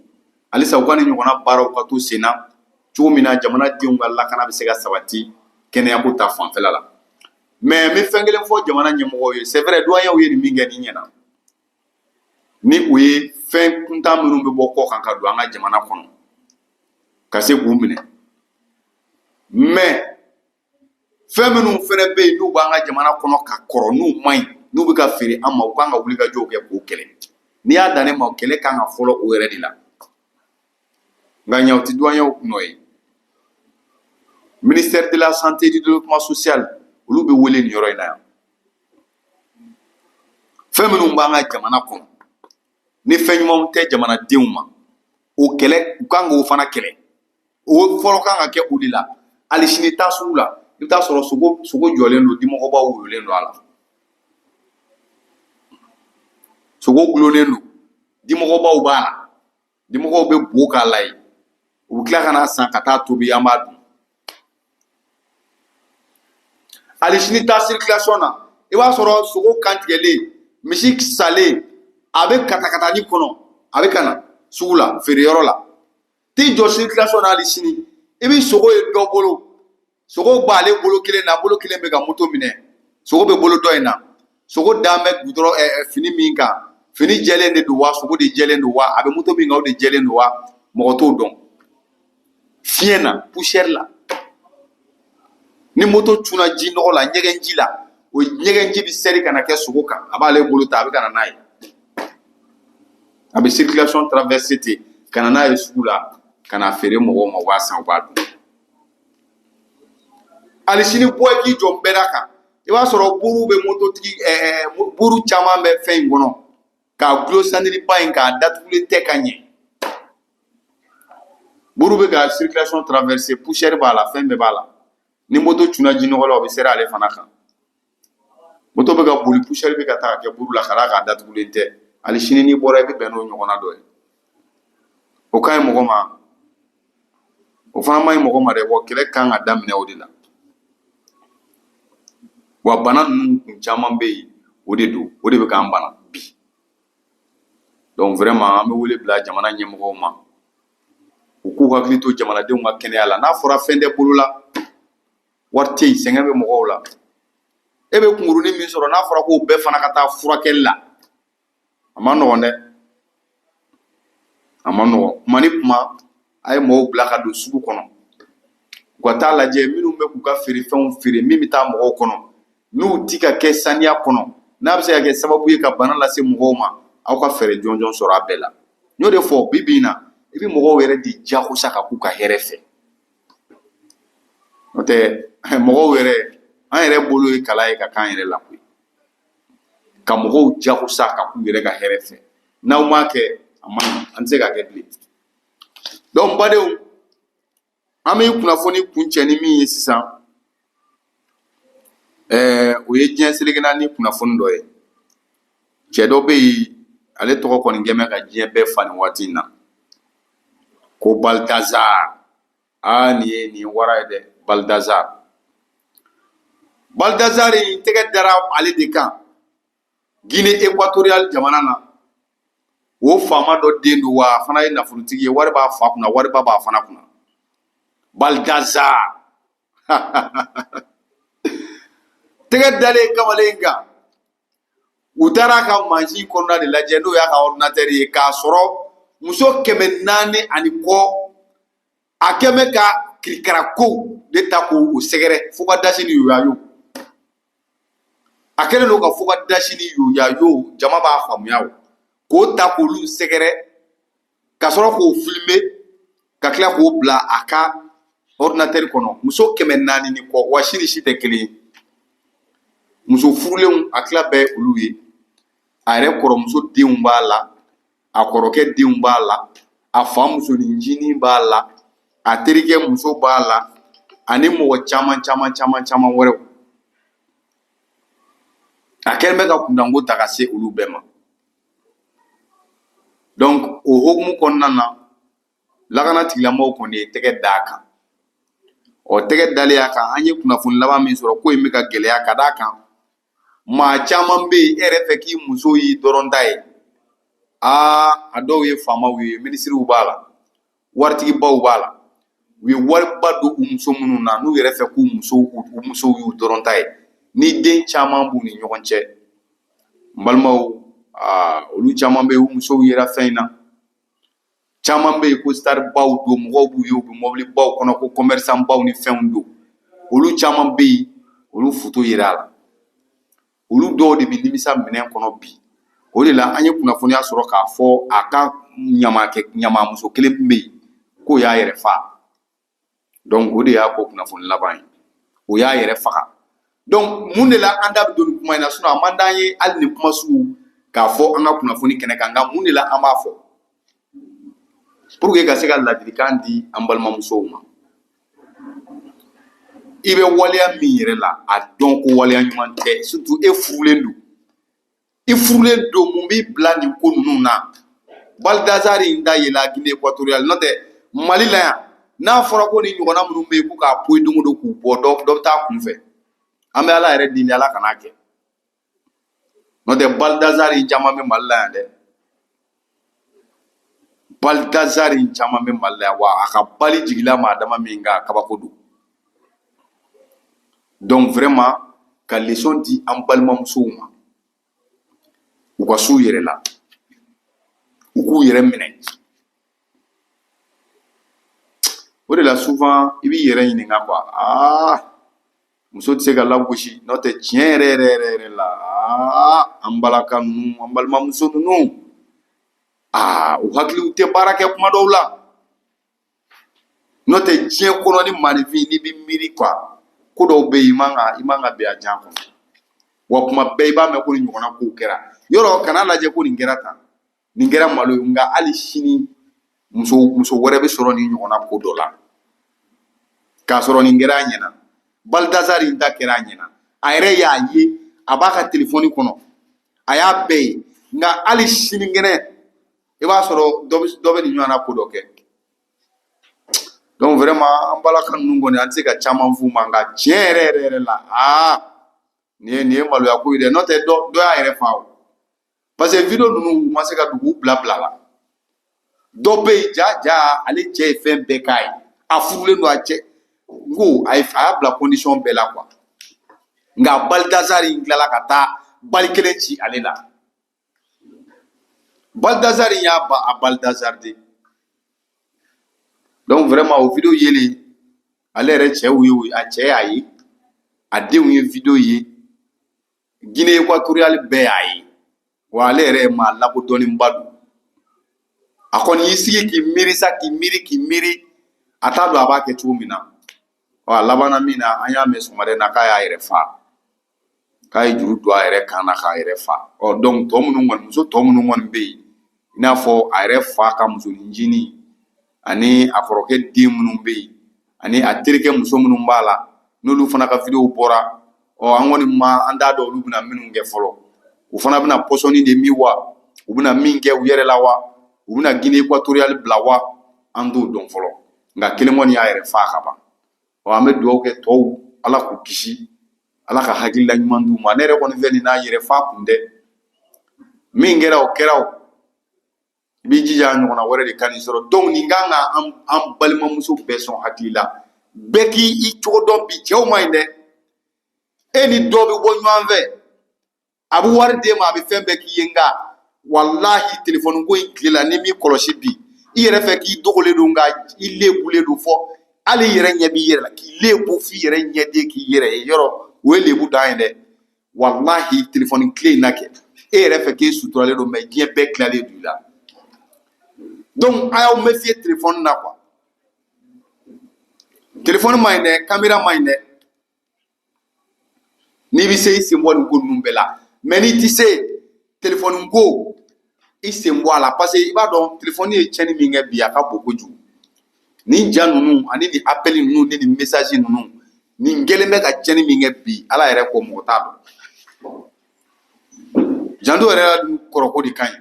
halisa. U ka nin ɲɔgɔnna baaraw ka to sen na, cogo min na jamanadenw ka lakana bɛ se ka sabati kɛnɛyako ta fanfɛla la. Mais n bɛ fɛn kelen fɔ jamana ɲɛmɔgɔw ye. C'est vrai, douaniers ye nin min kɛ, nin ɲɛna, ni o ye fɛn kuntan minnu bɛ bɔ kɔ kan ka don an ka jamana kɔnɔ ka se k'u minɛ. Mais fɛn minnu fɛnɛ bɛ yen n'u b'an ka jamana kɔnɔ ka kɔrɔ, n'u man ɲi, n'u bɛ ka feere an ma, u kan ka wulikajɔw kɛ k'o kɛlɛ. N'i y'a dan ne ma, kɛlɛ kan ka fɔlɔ o yɛrɛ de la. Nka ɲɛ, o tɛ douaniers nɔ ye. Ministère de la Santé et du Développement social, olu bɛ wele nin yɔrɔ in na yan. Fɛn minnu b'an ka jamana kɔnɔ ni fɛn ɲumanw tɛ jamanadenw ma, o kɛlɛ, u kan k'o fana kɛlɛ. O fɔlɔ kan ka kɛ o de la. Hali sini, taa sugu la, i bɛ taa sɔrɔ sogo jɔlen don, dimɔgɔbaw woyolen don a la, sogo gulonnen don, dimɔgɔbaw b'a la, dimɔgɔw bɛ bo k'a la yen. U bɛ tila ka na san ka taa tobi, an b'a dun. Hali sini, taa circulation na, i b'a sɔrɔ sogo kantigɛlen, misi salen, a bɛ katakatani kɔnɔ, a bɛ ka na sugu la feereyɔrɔ la. T'i jɔ circulation na hali sini, i bɛ sogo ye dɔ bolo, sogo b'ale bolo kelen na, bolo kelen bɛ ka moto minɛ, sogo bɛ bolo dɔ in na, sogo dan bɛ gudɔrɔn fini min kan, fini jɛlen de don wa, sogo de jɛlen don wa, a bɛ moto min kan, o de jɛlen don wa, mɔgɔ t'o dɔn. Fiɲɛ na, poussière la, ni moto cunna ji nɔgɔ la, ɲɛgɛn ji la, o ɲɛgɛn ji bɛ sɛri ka na kɛ sogo kan. A b'ale bolo ta, a bɛ ka na n'a ye, a bɛ circulation traverser ten ka na n'a ye sugu la, ka na feere mɔgɔw ma, u b'a san, u b'a dun. Hali sini, bɔ i k'i jɔ bɛɛ kan, i b'a sɔrɔ buru bɛ mototigi buru caman bɛ fɛn in kɔnɔ k'a gulo sandiriba in k'a datugulen tɛ ka ɲɛ. Buru bɛ ka circulation traverser, poussière b'a la, fɛn bɛɛ b'a la. Ni moto cunna ji nɔgɔ la, o bɛ seri ale fana kan. Moto bɛ ka boli, poussière bɛ ka taa ka kɛ buru la ka d'a kan a datugulen tɛ. Hali sini n'i bɔra, i bɛ bɛn n'o ɲɔgɔnna dɔ ye. O ka ɲi mɔgɔ ma, o fana man ɲi mɔgɔ ma dɛ. Wa kɛlɛ kan ka daminɛ o de la. Wa bana ninnu kun caman bɛ yen, o de don, o de bɛ k'an bana bi. Donc vraiment, an bɛ wele bila jamana ɲɛmɔgɔw ma, u k'u hakili to jamanadenw ka kɛnɛya la. N'a fɔra fɛn tɛ bolo la, wari tɛ yen, sɛgɛn bɛ mɔgɔw la, e bɛ kunkurunin min sɔrɔ, n'a fɔra k'o bɛɛ fana ka taa furakɛli la, a ma nɔgɔn dɛ, a ma nɔgɔn. Kuma ni kuma, a ye mɔgɔw bila ka don sugu kɔnɔ, u ka taa lajɛ minnu bɛ k'u ka feerefɛnw feere, min bɛ taa mɔgɔw kɔnɔ, n'u ti ka kɛ saniya kɔnɔ, n'a bɛ se ka kɛ sababu ye ka bana lase mɔgɔw ma, aw ka fɛɛrɛ jɔnjɔn sɔrɔ a bɛɛ la. N y'o de fɔ, bi bi in na, i bɛ mɔgɔw yɛrɛ de jagosa ka k'u ka hɛrɛ fɛ. N'o tɛ, mɔgɔw yɛrɛ, an yɛrɛ bolo ye kala ye ka k'an yɛrɛ la koyi. Ka mɔgɔw jagosa ka k'u yɛrɛ ka hɛrɛ fɛ. N'aw m'a kɛ, a man ɲi, an tɛ se k'a kɛ bilen. Donc badenw, an bɛ kunnafoni kuncɛ ni min ye sisan, o ye diɲɛ seleke naani kunnafoni dɔ ye. Cɛ dɔ bɛ yen, ale tɔgɔ kɔni kɛn bɛ ka diɲɛ bɛɛ fa nin waati in na, ko Baltazar. Aa, nin ye wara ye dɛ, Baltazar. Baltazar in tɛgɛ dara ale de kan Guinée équatoriale jamana na. O faama dɔ den don, wa a fana ye nafolotigi ye, wari b'a fa kunna, wariba b'a fana kunna. Baltazar tɛgɛ dalen kamalen in kan, u taara a ka mansin kɔnɔna de lajɛ, n'o y'a ka ordinateur ye, k'a sɔrɔ muso 400 ani kɔ, a kɛn bɛ ka kirikara kow de ta k'o sɛgɛrɛ, fo ka dasi ni yoyayo. A kɛlen don ka fo ka dasi ni yoyayo, jama b'a faamuya o, k'o ta k'olu sɛgɛrɛ, ka sɔrɔ k'o filmer, ka tila k'o bila a ka ordinateur kɔnɔ. Muso 400 ni kɔ, wa si ni si tɛ kelen ye. Muso furulenw, a tila bɛɛ olu ye. A yɛrɛ kɔrɔmuso denw b'a la, a kɔrɔkɛ denw b'a la, a fa musonin b'a la, a terikɛ muso b'a la, ani mɔgɔ caman caman caman caman wɛrɛw. A kɛlen bɛ ka kundanko ta ka se olu bɛɛ ma. Donc o hokumu kɔnɔna na, lakana tigilamɔgɔw kɔni ye tɛgɛ d'a kan. Ɔ, tɛgɛ dalen a kan, an ye kunnafoni laban min sɔrɔ, ko in bɛ ka gɛlɛya ka d'a kan maa caman bɛ yen, e yɛrɛ fɛ k'i muso y'i dɔrɔn ta ye. Aa, a dɔw ye faamaw ye, minisiriw b'a la, waritigibaw b'a la, u ye wariba don u muso minnu na, n'u yɛrɛ fɛ k'u musow, u musow y'u dɔrɔn ta ye, ni den caman b'u ni ɲɔgɔn cɛ. N balimaw, aa, olu caman bɛ yen, u musow yera fɛn in na. Caman bɛ yen ko star baw don, mɔgɔw b'u ye, u bɛ mɔbili baw kɔnɔ, ko commerçant baw ni fɛnw don. Olu caman bɛ yen, olu foto yera a la. Olu dɔw de bɛ nimisa minɛn kɔnɔ bi. O de la an ye kunnafoniya sɔrɔ k'a fɔ a ka ɲamamuso kelen bɛ yen k'o y'a yɛrɛ fa. Donc o de y'a ko kunnafoni laban ye, o y'a yɛrɛ faga. Donc mun de la an da bɛ don nin kuma in na? Sinon a man d'an ye hali nin kuma sugu k'a fɔ an ka kunnafoni kɛnɛ kan, nka mun de la an b'a fɔ? Pour que ka se ka ladilikan di an balimamusow ma. I bɛ waleya min yɛrɛ la, a dɔn ko waleya ɲuman tɛ, surtout e furulen don. I furulen don, mun b'i bila nin ko ninnu na? Baltazar in da yela Guinée équatoriale, n'o tɛ Mali la yan, n'a fɔra ko nin ɲɔgɔnna minnu bɛ yen ko k'a poyi don o don k'u bɔ, dɔ bɛ taa kun fɛ. An bɛ Ala yɛrɛ deli, Ala kan'a kɛ. N'o tɛ Baltazar in caman bɛ Mali la yan dɛ. Baltazar in caman bɛ Mali la yan, wa a ka bali jigila maa dama min kan, kabako don. Donc vraiment, ka leçon di an balimamusow ma, u ka s'u yɛrɛ la, u k'u yɛrɛ minɛ. O de la souvent i b'i yɛrɛ ɲininka quoi, aa, muso tɛ se ka lagosi. N'o tɛ, tiɲɛ yɛrɛ yɛrɛ yɛrɛ yɛrɛ la, aa, an balaka ninnu, an balimamuso ninnu, aa, u hakiliw tɛ baara kɛ kuma dɔw la. N'o tɛ, diɲɛ kɔnɔ ni maaninfin, n'i bɛ miiri quoi, ko dɔw bɛ yen, i man ka bɛn a jan kɔnɔ. Wa kuma bɛɛ i b'a mɛn ko nin ɲɔgɔnna kow kɛra yɔrɔ. Kana lajɛ ko nin kɛra tan, nin kɛra malo ye, nka hali sini muso wɛrɛ bɛ sɔrɔ nin ɲɔgɔnna ko dɔ la, k'a sɔrɔ nin kɛra a ɲɛna. Baltazar in ta kɛra a ɲɛna, a yɛrɛ y'a ye, A b'a ka telefɔni kɔnɔ, a y'a bɛɛ ye. Nka hali sinikɛnɛ i b'a sɔrɔ dɔ bɛ nin ɲɔgɔnna ko dɔ kɛ. Donc vraiment, an balaka ninnu kɔni, an tɛ se ka caman f'u ma. Nka tiɲɛ yɛrɛ yɛrɛ yɛrɛ la, aa, nin ye maloya ko ye dɛ. N'o tɛ, dɔ y'a yɛrɛ fa o, parce que vidéo ninnu, u ma se ka dugu u bila bila la. Dɔ bɛ yen, ja ja, ale cɛ ye fɛn bɛɛ k'a ye, a furulen don, a cɛ n ko a y'a bila condition bɛɛ la quoi. Nka Baltazar in tilala ka taa bali kelen ci ale la. Baltazar in y'a ba a Baltazar de. Donc vraiment, o vidéo yelen, ale yɛrɛ cɛw ye, a cɛ y'a ye, a denw ye vidéo ye, Guinée équatoriale bɛɛ y'a ye. Wa ale yɛrɛ ye maa lakodɔnnenba don. A kɔni y'i sigi k'i miiri sa, k'i miiri, k'i miiri, a t'a dɔn a b'a kɛ cogo min na. Ɔ, a labanna min na, an y'a mɛn sɔgɔmada in na k'a y'a yɛrɛ fa, k'a ye juru don a yɛrɛ kan na k'a yɛrɛ fa. Ɔ, donc tɔ minnu kɔni, muso tɔ minnu kɔni bɛ yen, i n'a fɔ a yɛrɛ fa ka musonin ani a kɔrɔkɛ den minnu bɛ yen, ani a terikɛ muso minnu b'a la, n'olu fana ka vidéo bɔra, ɔ, an kɔni ma, an t'a dɔn olu bɛna minnu kɛ fɔlɔ. U fana bɛna pɔsɔni de min wa, u bɛna min kɛ u yɛrɛ la wa, u bɛna Guinée équatoriale bila wa, an t'o dɔn fɔlɔ. Nka kelen kɔni y'a yɛrɛ fa ka ban. Ɔ, an bɛ dugawu kɛ tɔw, Ala k'u kisi, Ala ka hakilila ɲuman d'u ma. Ne yɛrɛ kɔni fɛ, nin n'a yɛrɛ fa kun tɛ min kɛra, o kɛra. O i b'i jija a ɲɔgɔnna wɛrɛ de ka nin sɔrɔ. Donc nin kan ka an balimamuso bɛɛ sɔn hakili la, bɛɛ k'i cogo dɔn. Bi cɛw ma ɲi dɛ. E ni dɔ bɛ bɔ ɲɔgɔn fɛ, a bɛ wari d'e ma, a bɛ fɛn bɛɛ k'i ye. Nka walahi, telefɔni ko in tile la, n'i m'i kɔlɔsi bi, i yɛrɛ fɛ k'i dogolen don, nka i lebulen don fɔ hali i yɛrɛ ɲɛ b'i yɛrɛ la, k'i lebu f'i yɛrɛ ɲɛden k'i yɛrɛ ye yɔrɔ, o ye lebu dan ye dɛ. Walahi, telefɔni tile in na kɛ, e yɛrɛ fɛ k'e suturalen don, mais diɲɛ bɛɛ tilalen don i la. Donc a y'aw méfier telefɔni na quoi. Telefɔni ma ɲi dɛ, caméra ma ɲi dɛ. N'i bɛ se, i sen bɔ nin ko ninnu bɛɛ la. Mais n'i ti se telefɔni ko, i sen bɔ a la, parce que i b'a dɔn telefɔni ye tiɲɛni min kɛ bi, a ka bon kojugu. Nin ja ninnu ani nin appel ninnu ni nin message ninnu, nin kɛlen bɛ ka tiɲɛni min kɛ bi, Ala yɛrɛ kɔ, mɔgɔ t'a dɔn. Janto yɛrɛ kɔrɔko de ka ɲi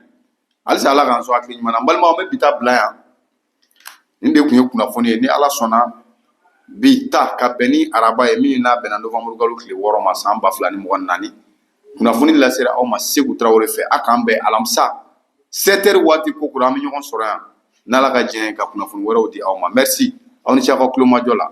halisa. Ala k'an sɔn hakili ɲuman na. N balimaw, an bɛ bi ta bila yan. Nin de tun ye kunnafoni ye. Ni Ala sɔnna, bi ta ka bɛn ni araba ye min n'a bɛnna novembre kalo tile 6 ma, san 2024, kunnafoni lasera aw ma Segu Tarawele fɛ. A k'an bɛn alamisa 7 heures waati ko kura, an bɛ ɲɔgɔn sɔrɔ yan n'Ala ka diɲɛ ye, ka kunnafoni wɛrɛw di aw ma. Merci, aw ni ce aw ka tulomajɔ la.